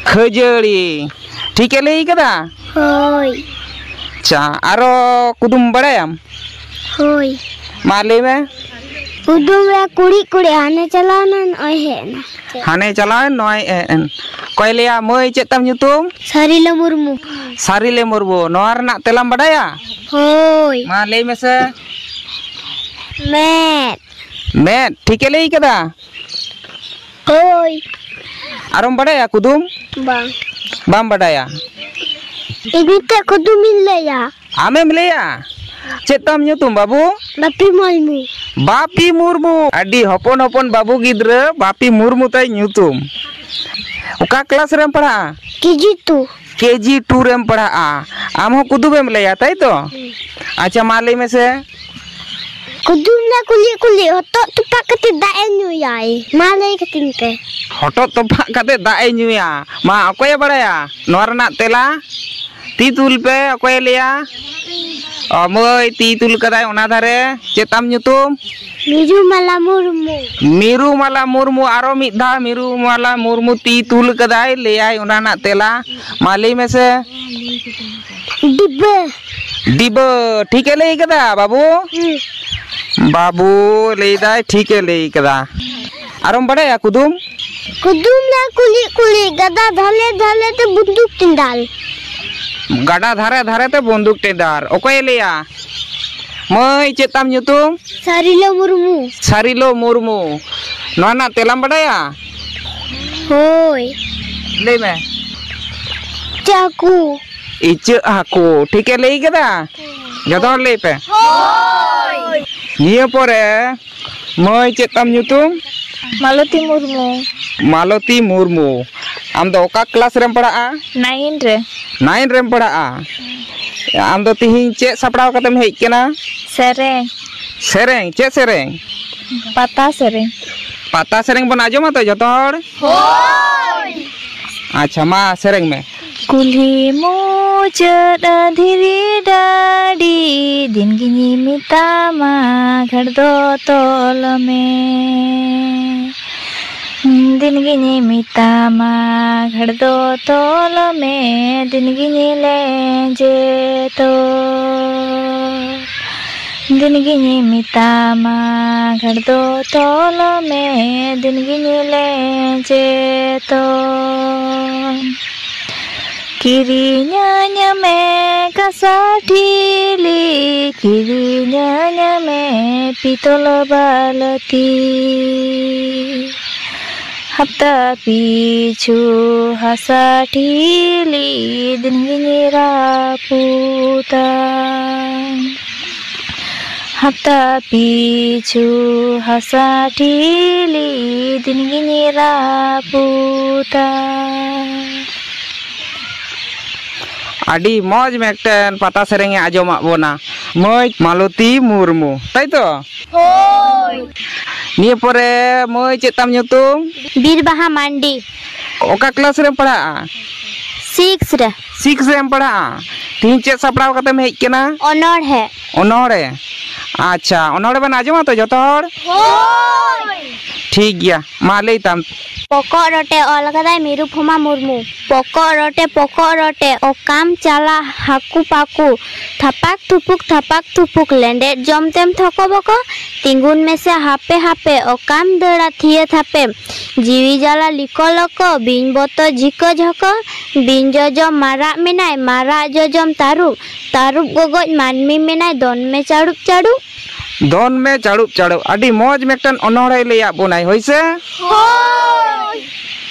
ᱠᱷᱟᱹᱡᱟᱹᱲᱤ᱾ ᱴᱷᱤᱠᱮ ᱞᱟᱹᱭ ᱠᱟᱫᱟ? ᱦᱳᱭ᱾ ᱟᱪᱪᱷᱟ, ᱟᱨᱚ ᱠᱩᱫᱩᱢ ᱵᱟᱲᱟᱭᱟᱢ? ᱦᱳᱭ᱾ ᱢᱟ ᱞᱟᱹᱭ ᱢᱮ᱾ ᱠᱩᱫᱩᱢ ᱨᱮ ᱠᱩᱲᱤᱫ ᱠᱩᱲᱤᱫ, ᱦᱟᱱᱮ ᱪᱟᱞᱟᱣ ᱮᱱᱟ, ᱱᱚᱜᱼᱚᱭ ᱦᱮᱡ ᱮᱱᱟ᱾ ᱦᱟᱱᱮ ᱪᱟᱞᱟᱣ ᱮᱱ, ᱱᱚᱜᱼᱚᱭ ᱦᱮᱡ ᱮᱱ᱾ ᱚᱠᱚᱭ ᱞᱟᱹᱭᱟ? ᱢᱟᱹᱭ, ᱪᱮᱫ ᱛᱟᱢ ᱧᱩᱛᱩᱢ? ᱥᱟᱨᱤᱞᱟ ᱢᱩᱨᱢᱩ᱾ ᱥᱟᱨᱤᱞᱟ ᱢᱩᱨᱢᱩ᱾ ᱱᱚᱣᱟ ᱨᱮᱱᱟᱜ ᱛᱮᱞᱟᱢ ᱵᱟᱰᱟᱭᱟ? ᱦᱳᱭ᱾ ᱢᱟ ᱞᱟᱹᱭ ᱢᱮᱥᱮ᱾ ᱢᱮᱫ᱾ ᱢᱮᱫ, ᱴᱷᱤᱠᱮ ᱞᱟᱹᱭ ᱠᱟᱫᱟ? ᱦᱳᱭ᱾ ᱟᱨᱚᱢ ᱵᱟᱰᱟᱭᱟ ᱠᱩᱫᱩᱢ? ᱵᱟᱝ᱾ ᱵᱟᱢ ᱵᱟᱰᱟᱭᱟ? ᱤᱧ ᱢᱤᱫᱴᱮᱡ ᱠᱩᱫᱩᱢᱤᱧ ᱞᱟᱹᱭᱟ᱾ ᱟᱢᱮᱢ ᱞᱟᱹᱭᱟ? ᱪᱮᱫ ᱛᱟᱢ ᱧᱩᱛᱩᱢ, ᱵᱟᱹᱵᱩ? ᱵᱟᱯᱤ ᱢᱩᱨᱢᱩ᱾ ᱵᱟᱯᱤ ᱢᱩᱨᱢᱩ, ᱟᱹᱰᱤ ᱦᱚᱯᱚᱱ ᱦᱚᱯᱚᱱ ᱵᱟᱹᱵᱩ ᱜᱤᱫᱽᱨᱟᱹ, ᱵᱟᱯᱤ ᱢᱩᱨᱢᱩ ᱛᱟᱭ ᱧᱩᱛᱩᱢ᱾ ᱚᱠᱟ ᱠᱞᱟᱥ ᱨᱮᱢ ᱯᱟᱲᱦᱟᱜᱼᱟ? ᱠᱮ ᱡᱤ ᱴᱩ᱾ ᱠᱮ ᱡᱤ ᱴᱩ ᱨᱮᱢ ᱯᱟᱲᱦᱟᱜᱼᱟ᱾ ᱟᱢ ᱦᱚᱸ ᱠᱩᱫᱩᱢᱮᱢ ᱞᱟᱹᱭᱟ, ᱛᱟᱭ ᱛᱚ? ᱦᱩᱸ᱾ ᱟᱪᱪᱷᱟ, ᱢᱟ ᱞᱟᱹᱭ ᱢᱮᱥᱮ᱾ ᱠᱩᱫᱩᱢ ᱨᱮ ᱠᱩᱞᱤ ᱠᱩᱞᱤ, ᱦᱚᱛᱚᱫ ᱛᱚᱯᱟᱜ ᱠᱟᱛᱮ ᱫᱟᱜ ᱮ ᱧᱩᱭᱟᱭ᱾ ᱢᱟ ᱞᱟᱹᱭ ᱠᱟᱹᱛᱤᱧ ᱯᱮ᱾ ᱦᱚᱴᱚᱜ ᱛᱚᱯᱟᱜ ᱠᱟᱛᱮ ᱫᱟᱜ ᱮ ᱧᱩᱭᱟ᱾ ᱢᱟ, ᱚᱠᱚᱭᱮ ᱵᱟᱲᱟᱭᱟ ᱱᱚᱣᱟ ᱨᱮᱱᱟᱜ ᱛᱮᱞᱟ? ᱛᱤ ᱛᱩᱞ ᱯᱮ, ᱚᱠᱚᱭᱮ ᱞᱟᱹᱭᱟ? ᱚ, ᱢᱟᱹᱭ, ᱛᱤ ᱛᱩᱞ ᱠᱟᱫᱟᱭ ᱚᱱᱟ ᱫᱷᱟᱨᱮ᱾ ᱪᱮᱫ ᱛᱟᱢ ᱧᱩᱛᱩᱢ? ᱢᱤᱨᱩᱢᱟᱞᱟ ᱢᱩᱨᱢᱩ᱾ ᱢᱤᱨᱩᱢᱟᱞᱟ ᱢᱩᱨᱢᱩ, ᱟᱨᱚ ᱢᱤᱫ ᱫᱷᱟᱣ ᱢᱤᱨᱩᱢᱟᱞᱟ ᱢᱩᱨᱢᱩ ᱛᱤ ᱛᱩᱞ ᱠᱟᱫᱟᱭ, ᱞᱟᱹᱭᱟᱭ ᱚᱱᱟ ᱨᱮᱱᱟᱜ ᱛᱮᱞᱟ᱾ ᱢᱟ ᱞᱟᱹᱭ ᱢᱮᱥᱮ᱾ ᱰᱤᱵᱟᱹ᱾ ᱰᱤᱵᱟᱹ, ᱴᱷᱤᱠᱮ ᱞᱟᱹᱭ ᱠᱟᱫᱟ ᱵᱟᱹᱵᱩ? ᱦᱩᱸ᱾ ᱵᱟᱹᱵᱩ ᱞᱟᱹᱭᱫᱟᱭ ᱴᱷᱤᱠᱮ ᱞᱟᱹᱭ ᱠᱟᱫᱟ᱾ ᱟᱨᱚᱢ ᱵᱟᱲᱟᱭᱟ ᱠᱩᱫᱩᱢ? ᱠᱩᱫᱩᱢ ᱨᱮ ᱠᱩᱞᱤ ᱠᱩᱞᱤ, ᱜᱟᱰᱟ ᱫᱷᱟᱨᱮ ᱫᱷᱟᱨᱮ ᱛᱮ ᱵᱚᱱᱫᱩᱠ ᱴᱮᱸᱰᱟᱨ᱾ ᱜᱟᱰᱟ ᱫᱷᱟᱨᱮ ᱫᱷᱟᱨᱮ ᱛᱮ ᱵᱚᱱᱫᱩᱠ ᱴᱮᱸᱰᱟᱨ᱾ ᱚᱠᱚᱭᱮ ᱞᱟᱹᱭᱟ? ᱢᱟᱹᱭ, ᱪᱮᱫ ᱛᱟᱢ ᱧᱩᱛᱩᱢ? ᱥᱟᱨᱤᱞᱟ ᱢᱩᱨᱢᱩ᱾ ᱥᱟᱨᱤᱞᱟ ᱢᱩᱨᱢᱩ᱾ ᱱᱚᱣᱟ ᱨᱮᱱᱟᱜ ᱛᱮᱞᱟᱢ ᱵᱟᱰᱟᱭᱟ? ᱦᱳᱭ᱾ ᱞᱟᱹᱭ ᱢᱮ᱾ ᱪᱟᱹᱠᱩ᱾ ᱤᱪᱟᱹᱜ ᱦᱟᱹᱠᱩ᱾ ᱴᱷᱤᱠᱮ ᱞᱟᱹᱭ ᱠᱮᱫᱟ? ᱡᱚᱛᱚ ᱦᱚᱲ ᱞᱟᱹᱭ ᱯᱮ᱾ ᱦᱳᱭ᱾ ᱱᱤᱭᱟᱹ ᱯᱚᱨᱮ, ᱢᱟᱹᱭ, ᱪᱮᱫ ᱛᱟᱢ ᱧᱩᱛᱩᱢ? ᱢᱟᱞᱚᱛᱤ ᱢᱩᱨᱢᱩ᱾ ᱢᱟᱞᱚᱛᱤ ᱢᱩᱨᱢᱩ᱾ ᱟᱢ ᱫᱚ ᱚᱠᱟ ᱠᱞᱟᱥ ᱨᱮᱢ ᱯᱟᱲᱦᱟᱜᱼᱟ? ᱱᱟᱭᱤᱱ ᱨᱮ᱾ ᱱᱟᱭᱤᱱ ᱨᱮᱢ ᱯᱟᱲᱦᱟᱜᱼᱟ᱾ ᱟᱢ ᱫᱚ ᱛᱤᱦᱤᱧ ᱪᱮᱫ ᱥᱟᱯᱲᱟᱣ ᱠᱟᱛᱮᱢ ᱦᱮᱡ ᱠᱟᱱᱟ? ᱥᱮᱨᱮᱧ᱾ ᱥᱮᱨᱮᱧ? ᱪᱮᱫ ᱥᱮᱨᱮᱧ? ᱯᱟᱛᱟ ᱥᱮᱨᱮᱧ᱾ ᱯᱟᱛᱟ ᱥᱮᱨᱮᱧ ᱵᱚᱱ ᱟᱸᱡᱚᱢᱟ ᱛᱚ ᱡᱚᱛᱚ ᱦᱚᱲ? ᱦᱳᱭ᱾ ᱟᱪᱪᱷᱟ, ᱢᱟ ᱥᱮᱨᱮᱧ ᱢᱮ᱾ ᱠᱩᱞᱦᱤ ᱢᱩᱪᱟᱹᱫ ᱫᱷᱤᱨᱤ ᱰᱟᱹᱰᱤ, ᱫᱤᱱ ᱜᱤᱧ ᱢᱮᱛᱟᱢᱟ ᱜᱷᱟᱴ ᱫᱚ ᱛᱚᱞ ᱢᱮ᱾ ᱫᱤᱱ ᱜᱤᱧ ᱢᱮᱛᱟᱢᱟ ᱜᱷᱟᱴ ᱫᱚ ᱛᱚᱞ ᱢᱮ, ᱫᱤᱱ ᱜᱤᱧ ᱞᱮᱸᱡᱮᱫᱚᱜ᱾ ᱫᱤᱱ ᱜᱤᱧ ᱢᱮᱛᱟᱢᱟ ᱜᱷᱟᱴ ᱫᱚ ᱛᱚᱞ ᱢᱮ, ᱫᱤᱱ ᱜᱤᱧ ᱞᱮᱸᱡᱮᱫᱚᱜ᱾ ᱠᱤᱨᱤᱧᱟᱹᱧ ᱢᱮ ᱠᱟᱸᱥᱟ ᱴᱷᱤᱞᱤ, ᱠᱤᱨᱤᱧᱟᱹᱧ ᱢᱮ ᱯᱤᱛᱚᱞ ᱵᱟᱹᱞᱛᱤ᱾ ᱦᱟᱯᱛᱟ ᱯᱤᱪᱷᱩ ᱦᱟᱥᱟ ᱴᱷᱤᱞᱤ ᱫᱤᱱ ᱜᱤᱧ ᱨᱟᱹᱯᱩᱫᱟ᱾ ᱦᱟᱯᱛᱟ ᱯᱤᱪᱷᱩ ᱦᱟᱥᱟ ᱴᱷᱤᱞᱤ ᱫᱤᱱ ᱜᱤᱧ ᱨᱟᱹᱯᱩᱫᱟ᱾ ᱟᱹᱰᱤ ᱢᱚᱡᱽ ᱢᱤᱫᱴᱮᱱ ᱯᱟᱛᱟ ᱥᱮᱨᱮᱧ ᱮ ᱟᱸᱡᱚᱢᱟᱫ ᱵᱚᱱᱟ ᱢᱟᱹᱭ ᱢᱟᱞᱚᱛᱤ ᱢᱩᱨᱢᱩ, ᱛᱟᱭ ᱛᱚ? ᱦᱳᱭ᱾ ᱱᱤᱭᱟᱹ ᱯᱚᱨᱮ ᱢᱟᱹᱭ, ᱪᱮᱫ ᱛᱟᱢ ᱧᱩᱛᱩᱢ? ᱵᱤᱨ ᱵᱟᱦᱟ ᱢᱟᱱᱰᱤ᱾ ᱚᱠᱟ ᱠᱞᱟᱥ ᱨᱮᱢ ᱯᱟᱲᱦᱟᱜᱼᱟ? ᱥᱤᱠᱥ ᱨᱮ᱾ ᱥᱤᱠᱥ ᱨᱮᱢ ᱯᱟᱲᱦᱟᱜᱼᱟ᱾ ᱛᱤᱦᱤᱧ ᱪᱮᱫ ᱥᱟᱯᱲᱟᱣ ᱠᱟᱛᱮᱢ ᱦᱮᱡ ᱠᱟᱱᱟ? ᱚᱱᱚᱬᱦᱮ᱾ ᱚᱱᱚᱬᱦᱮ᱾ ᱟᱪᱪᱷᱟ, ᱚᱱᱚᱬᱦᱮ ᱵᱚᱱ ᱟᱸᱡᱚᱢᱟ ᱛᱚ ᱡᱚᱛᱚ ᱦᱚᱲ? ᱦᱳᱭ᱾ ᱴᱷᱤᱠ ᱜᱮᱭᱟ, ᱢᱟ ᱞᱟᱹᱭ ᱛᱟᱢ᱾ ᱯᱚᱠᱚᱜ ᱨᱚᱴᱮ, ᱚᱞ ᱠᱟᱫᱟᱭ ᱢᱤᱨᱩ ᱯᱷᱩᱢᱟ ᱢᱩᱨᱢᱩ᱾ ᱯᱚᱠᱚᱜ ᱨᱚᱴᱮ, ᱯᱚᱠᱚᱜ ᱨᱚᱴᱮ, ᱚᱠᱟᱢ ᱪᱟᱞᱟᱜ ᱦᱟᱹᱠᱩ ᱯᱟᱹᱠᱩ? ᱛᱷᱟᱯᱟᱠ ᱛᱷᱩᱯᱩᱠ, ᱛᱷᱟᱯᱟᱠ ᱛᱷᱩᱯᱩᱠ, ᱞᱮᱸᱰᱮᱫ ᱡᱚᱢ ᱛᱮᱢ ᱛᱷᱚᱠᱚ ᱵᱚᱠᱚ᱾ ᱛᱤᱸᱜᱩᱱ ᱢᱮᱥᱮ ᱦᱟᱯᱮ ᱦᱟᱯᱮ, ᱚᱠᱟᱢ ᱫᱟᱹᱲᱟ ᱛᱷᱤᱭᱟᱹ ᱛᱷᱟᱯᱮ? ᱡᱤᱣᱤ ᱡᱟᱞᱟ ᱞᱤᱠᱚ ᱞᱚᱠᱚ, ᱵᱤᱧ ᱵᱚᱛᱚᱨ ᱡᱷᱤᱠᱚ ᱡᱷᱚᱠᱚ᱾ ᱵᱤᱧ ᱡᱚᱡᱚᱢ ᱢᱟᱨᱟᱜ ᱢᱮᱱᱟᱭ, ᱢᱟᱨᱟᱜ ᱡᱚᱡᱚᱢ ᱛᱟᱹᱨᱩᱵ, ᱛᱟᱹᱨᱩᱵ ᱜᱚᱜᱚᱡ ᱢᱟᱹᱱᱢᱤ ᱢᱮᱱᱟᱭ, ᱫᱚᱱ ᱢᱮ ᱪᱟᱲᱩᱵ ᱪᱟᱲᱩᱵ᱾ ᱫᱚᱱ ᱢᱮ ᱪᱟᱲᱩᱵ ᱪᱟᱲᱩᱵ᱾ ᱟᱹᱰᱤ ᱢᱚᱡᱽ ᱢᱤᱫᱴᱮᱱ ᱚᱱᱚᱬᱦᱮ ᱞᱟᱹᱭᱟᱫ ᱵᱚᱱᱟᱭ, ᱦᱳᱭ ᱥᱮ? ᱦᱳᱭ᱾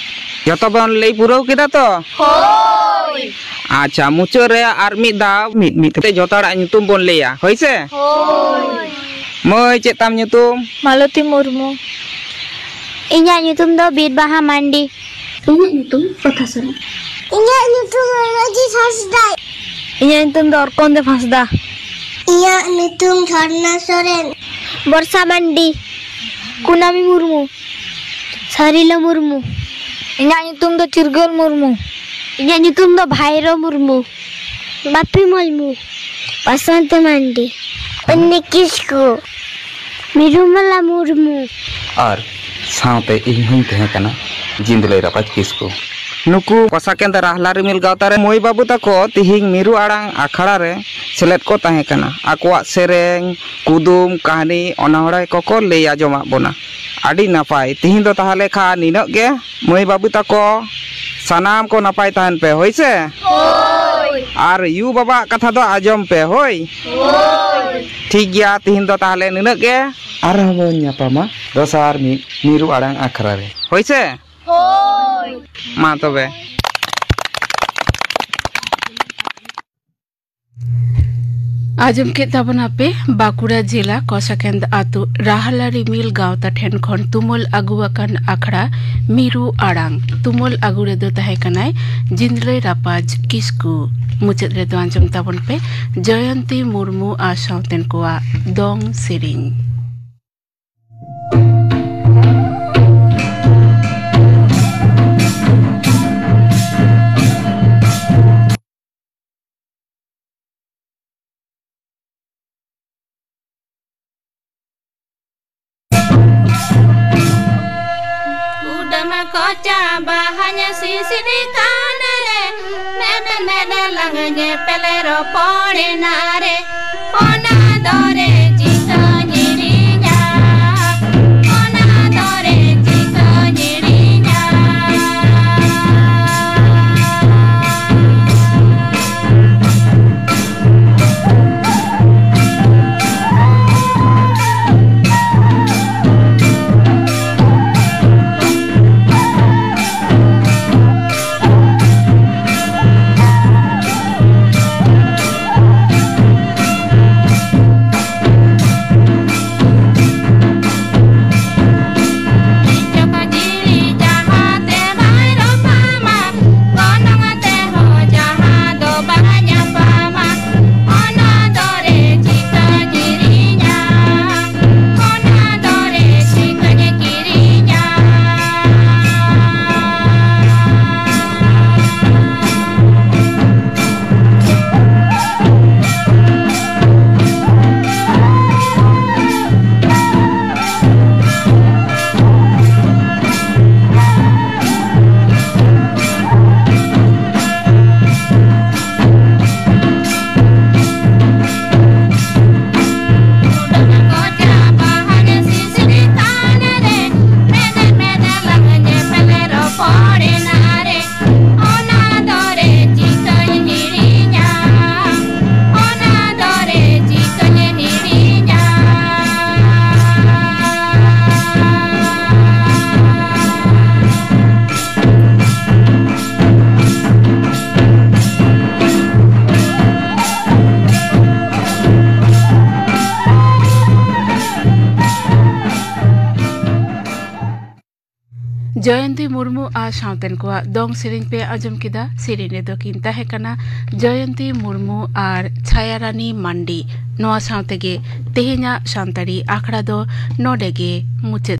ᱡᱚᱛᱚ ᱵᱚᱱ ᱞᱟᱹᱭ ᱯᱩᱨᱟᱹᱣ ᱠᱮᱫᱟ ᱛᱚ? ᱦᱳᱭ᱾ ᱟᱪᱪᱷᱟ, ᱢᱩᱪᱟᱹᱫ ᱨᱮ ᱟᱨ ᱢᱤᱫ ᱫᱷᱟᱣ ᱢᱤᱫ ᱢᱤᱫ ᱛᱮ ᱡᱚᱛᱚ ᱦᱚᱲᱟᱜ ᱧᱩᱛᱩᱢ ᱵᱚᱱ ᱞᱟᱹᱭᱟ, ᱦᱳᱭ ᱥᱮ? ᱦᱳᱭ᱾ ᱢᱟᱹᱭ, ᱪᱮᱫ ᱛᱟᱢ ᱧᱩᱛᱩᱢ? ᱢᱟᱞᱚᱛᱤ ᱢᱩᱨᱢᱩ᱾ ᱤᱧᱟᱜ ᱧᱩᱛᱩᱢ ᱫᱚ ᱵᱤᱨ ᱵᱟᱦᱟ ᱢᱟᱱᱰᱤ᱾ ᱤᱧᱟᱹᱜ ᱧᱩᱛᱩᱢ ᱯᱨᱚᱛᱷᱟ ᱥᱚᱨᱮᱱ᱾ ᱤᱧᱟᱹᱜ ᱧᱩᱛᱩᱢ ᱨᱚᱡᱤᱛ ᱦᱟᱸᱥᱫᱟ᱾ ᱤᱧᱟᱹᱜ ᱧᱩᱛᱩᱢ ᱫᱚ ᱚᱨᱠᱚᱱ ᱫᱮᱵ ᱦᱟᱸᱥᱫᱟ᱾ ᱤᱧᱟᱹᱜ ᱧᱩᱛᱩᱢ ᱡᱷᱚᱨᱱᱟ ᱥᱚᱨᱮᱱ᱾ ᱵᱚᱨᱥᱟ ᱢᱟᱱᱰᱤ᱾ ᱠᱩᱱᱟᱢᱤ ᱢᱩᱨᱢᱩ᱾ ᱥᱟᱨᱤᱞᱟ ᱢᱩᱨᱢᱩ᱾ ᱤᱧᱟᱹᱜ ᱧᱩᱛᱩᱢ ᱫᱚ ᱪᱤᱨᱜᱟᱹᱞ ᱢᱩᱨᱢᱩ᱾ ᱤᱧᱟᱹᱜ ᱧᱩᱛᱩᱢ ᱫᱚ ᱵᱷᱟᱭᱨᱳ ᱢᱩᱨᱢᱩ᱾ ᱵᱟᱯᱤ ᱢᱩᱨᱢᱩ᱾ ᱵᱟᱥᱚᱱᱛᱤ ᱢᱟᱱᱰᱤ᱾ ᱩᱱᱱᱤ ᱠᱤᱥᱠᱩ᱾ ᱢᱤᱨᱩᱢᱟᱞᱟ ᱢᱩᱨᱢᱩ᱾ ᱟᱨ ᱥᱟᱶᱛᱮ ᱤᱧ ᱦᱚᱸᱧ ᱛᱟᱦᱮᱸ ᱠᱟᱱᱟ ᱡᱤᱸᱫᱽᱞᱟᱹᱭ ᱨᱟᱯᱟᱡᱽ ᱠᱤᱥᱠᱩ᱾ ᱱᱩᱠᱩ ᱠᱚᱥᱟᱠᱮᱱᱫ ᱨᱟᱦᱞᱟ ᱨᱤᱢᱤᱞ ᱜᱟᱶᱛᱟ ᱨᱮ ᱢᱟᱹᱭ ᱵᱟᱹᱵᱩ ᱛᱟᱠᱚ ᱛᱤᱦᱤᱧ ᱢᱤᱨᱩ ᱟᱲᱟᱝ ᱟᱠᱷᱲᱟ ᱨᱮ ᱥᱮᱞᱮᱫ ᱠᱚ ᱛᱟᱦᱮᱸ ᱠᱟᱱᱟ᱾ ᱟᱠᱚᱣᱟᱜ ᱥᱮᱨᱮᱧ, ᱠᱩᱫᱩᱢ, ᱠᱟᱹᱦᱱᱤ, ᱚᱱᱚᱬᱦᱮ ᱠᱚᱠᱚ ᱞᱟᱹᱭ ᱟᱸᱡᱚᱢᱟᱫ ᱵᱚᱱᱟ᱾ ᱟᱹᱰᱤ ᱱᱟᱯᱟᱭ᱾ ᱛᱤᱦᱤᱧ ᱫᱚ ᱛᱟᱦᱚᱞᱮ ᱠᱷᱟᱱ ᱱᱤᱱᱟᱹᱜ ᱜᱮ᱾ ᱢᱟᱹᱭ ᱵᱟᱹᱵᱩ ᱛᱟᱠᱚ, ᱥᱟᱱᱟᱢ ᱠᱚ ᱱᱟᱯᱟᱭ ᱛᱟᱦᱮᱱ ᱯᱮ, ᱦᱳᱭ ᱥᱮ? ᱦᱳᱭ᱾ ᱟᱨ ᱭᱩ ᱵᱟᱵᱟᱣᱟᱜ ᱠᱟᱛᱷᱟ ᱫᱚ ᱟᱸᱡᱚᱢ ᱯᱮ, ᱦᱳᱭ? ᱦᱳᱭ᱾ ᱴᱷᱤᱠ ᱜᱮᱭᱟ, ᱛᱤᱦᱤᱧ ᱫᱚ ᱛᱟᱦᱚᱞᱮ ᱱᱤᱱᱟᱹᱜ ᱜᱮ᱾ ᱟᱨᱦᱚᱸ ᱵᱚᱱ ᱧᱟᱯᱟᱢᱟ ᱫᱚᱥᱟᱨ ᱢᱤᱫ ᱢᱤᱨᱩ ᱟᱲᱟᱝ ᱟᱠᱷᱲᱟ ᱨᱮ, ᱦᱳᱭ ᱥᱮ? ᱦᱳᱭ᱾ ᱢᱟ ᱛᱚᱵᱮ᱾ ᱟᱸᱡᱚᱢ ᱠᱮᱫ ᱛᱟᱵᱚᱱᱟᱯᱮ ᱵᱟᱸᱠᱩᱲᱟ ᱡᱮᱞᱟ ᱠᱚᱥᱟᱠᱮᱱᱫ ᱟᱹᱛᱩ ᱨᱟᱦᱞᱟ ᱨᱤᱢᱤᱞ ᱜᱟᱶᱛᱟ ᱴᱷᱮᱱ ᱠᱷᱚᱱ ᱛᱩᱢᱟᱹᱞ ᱟᱹᱜᱩ ᱟᱠᱟᱱ ᱟᱠᱷᱲᱟ ᱢᱤᱨᱩ ᱟᱲᱟᱝ᱾ ᱛᱩᱢᱟᱹᱞ ᱟᱹᱜᱩ ᱨᱮᱫᱚ ᱛᱟᱦᱮᱸ ᱠᱟᱱᱟᱭ ᱡᱤᱸᱫᱽᱞᱟᱹᱭ ᱨᱟᱯᱟᱡᱽ ᱠᱤᱥᱠᱩ᱾ ᱢᱩᱪᱟᱹᱫ ᱨᱮᱫᱚ ᱟᱸᱡᱚᱢ ᱛᱟᱵᱚᱱ ᱯᱮ ᱡᱚᱭᱚᱱᱛᱤ ᱢᱩᱨᱢᱩ ᱟᱨ ᱥᱟᱶᱛᱮᱱ ᱠᱚᱣᱟᱜ ᱫᱚᱝ ᱥᱮᱨᱮᱧ᱾ ᱠᱩᱰᱟᱹᱢ ᱠᱚᱪᱟ ᱵᱟᱦᱟᱧ ᱥᱤᱥᱤᱨ ᱠᱟᱱ ᱨᱮ, ᱢᱮᱫ ᱢᱮᱫ ᱞᱟᱝ ᱧᱮᱯᱮᱞ ᱨᱚᱯᱚᱲ ᱮᱱᱟ ᱨᱮ, ᱚᱱᱟ ᱫᱚᱨᱮ ᱪᱤᱠᱟᱹᱧ ᱦᱤᱲᱤᱧᱟ, ᱚᱱᱟ ᱫᱚᱨᱮ ᱪᱤᱠᱟᱹᱧ ᱦᱤᱲᱤᱧᱟ᱾ ᱡᱚᱭᱚᱱᱛᱤ ᱢᱩᱨᱢᱩ ᱟᱨ ᱥᱟᱶᱛᱮᱱ ᱠᱚᱣᱟᱜ ᱫᱚᱝ ᱥᱮᱨᱮᱧ ᱯᱮ ᱟᱸᱡᱚᱢ ᱠᱮᱫᱟ᱾ ᱥᱮᱨᱮᱧ ᱨᱮᱫᱚ ᱠᱤᱱ ᱛᱟᱦᱮᱸ ᱠᱟᱱᱟ ᱡᱚᱭᱚᱱᱛᱤ ᱢᱩᱨᱢᱩ ᱟᱨ ᱪᱷᱟᱭᱟᱨᱟᱱᱤ ᱢᱟᱱᱰᱤ᱾ ᱱᱚᱣᱟ ᱥᱟᱶ ᱛᱮᱜᱮ ᱛᱮᱦᱮᱧᱟᱜ ᱥᱟᱱᱛᱟᱲᱤ ᱟᱠᱷᱲᱟ ᱫᱚ ᱱᱚᱰᱮ ᱜᱮ ᱢᱩᱪᱟᱹᱫ᱾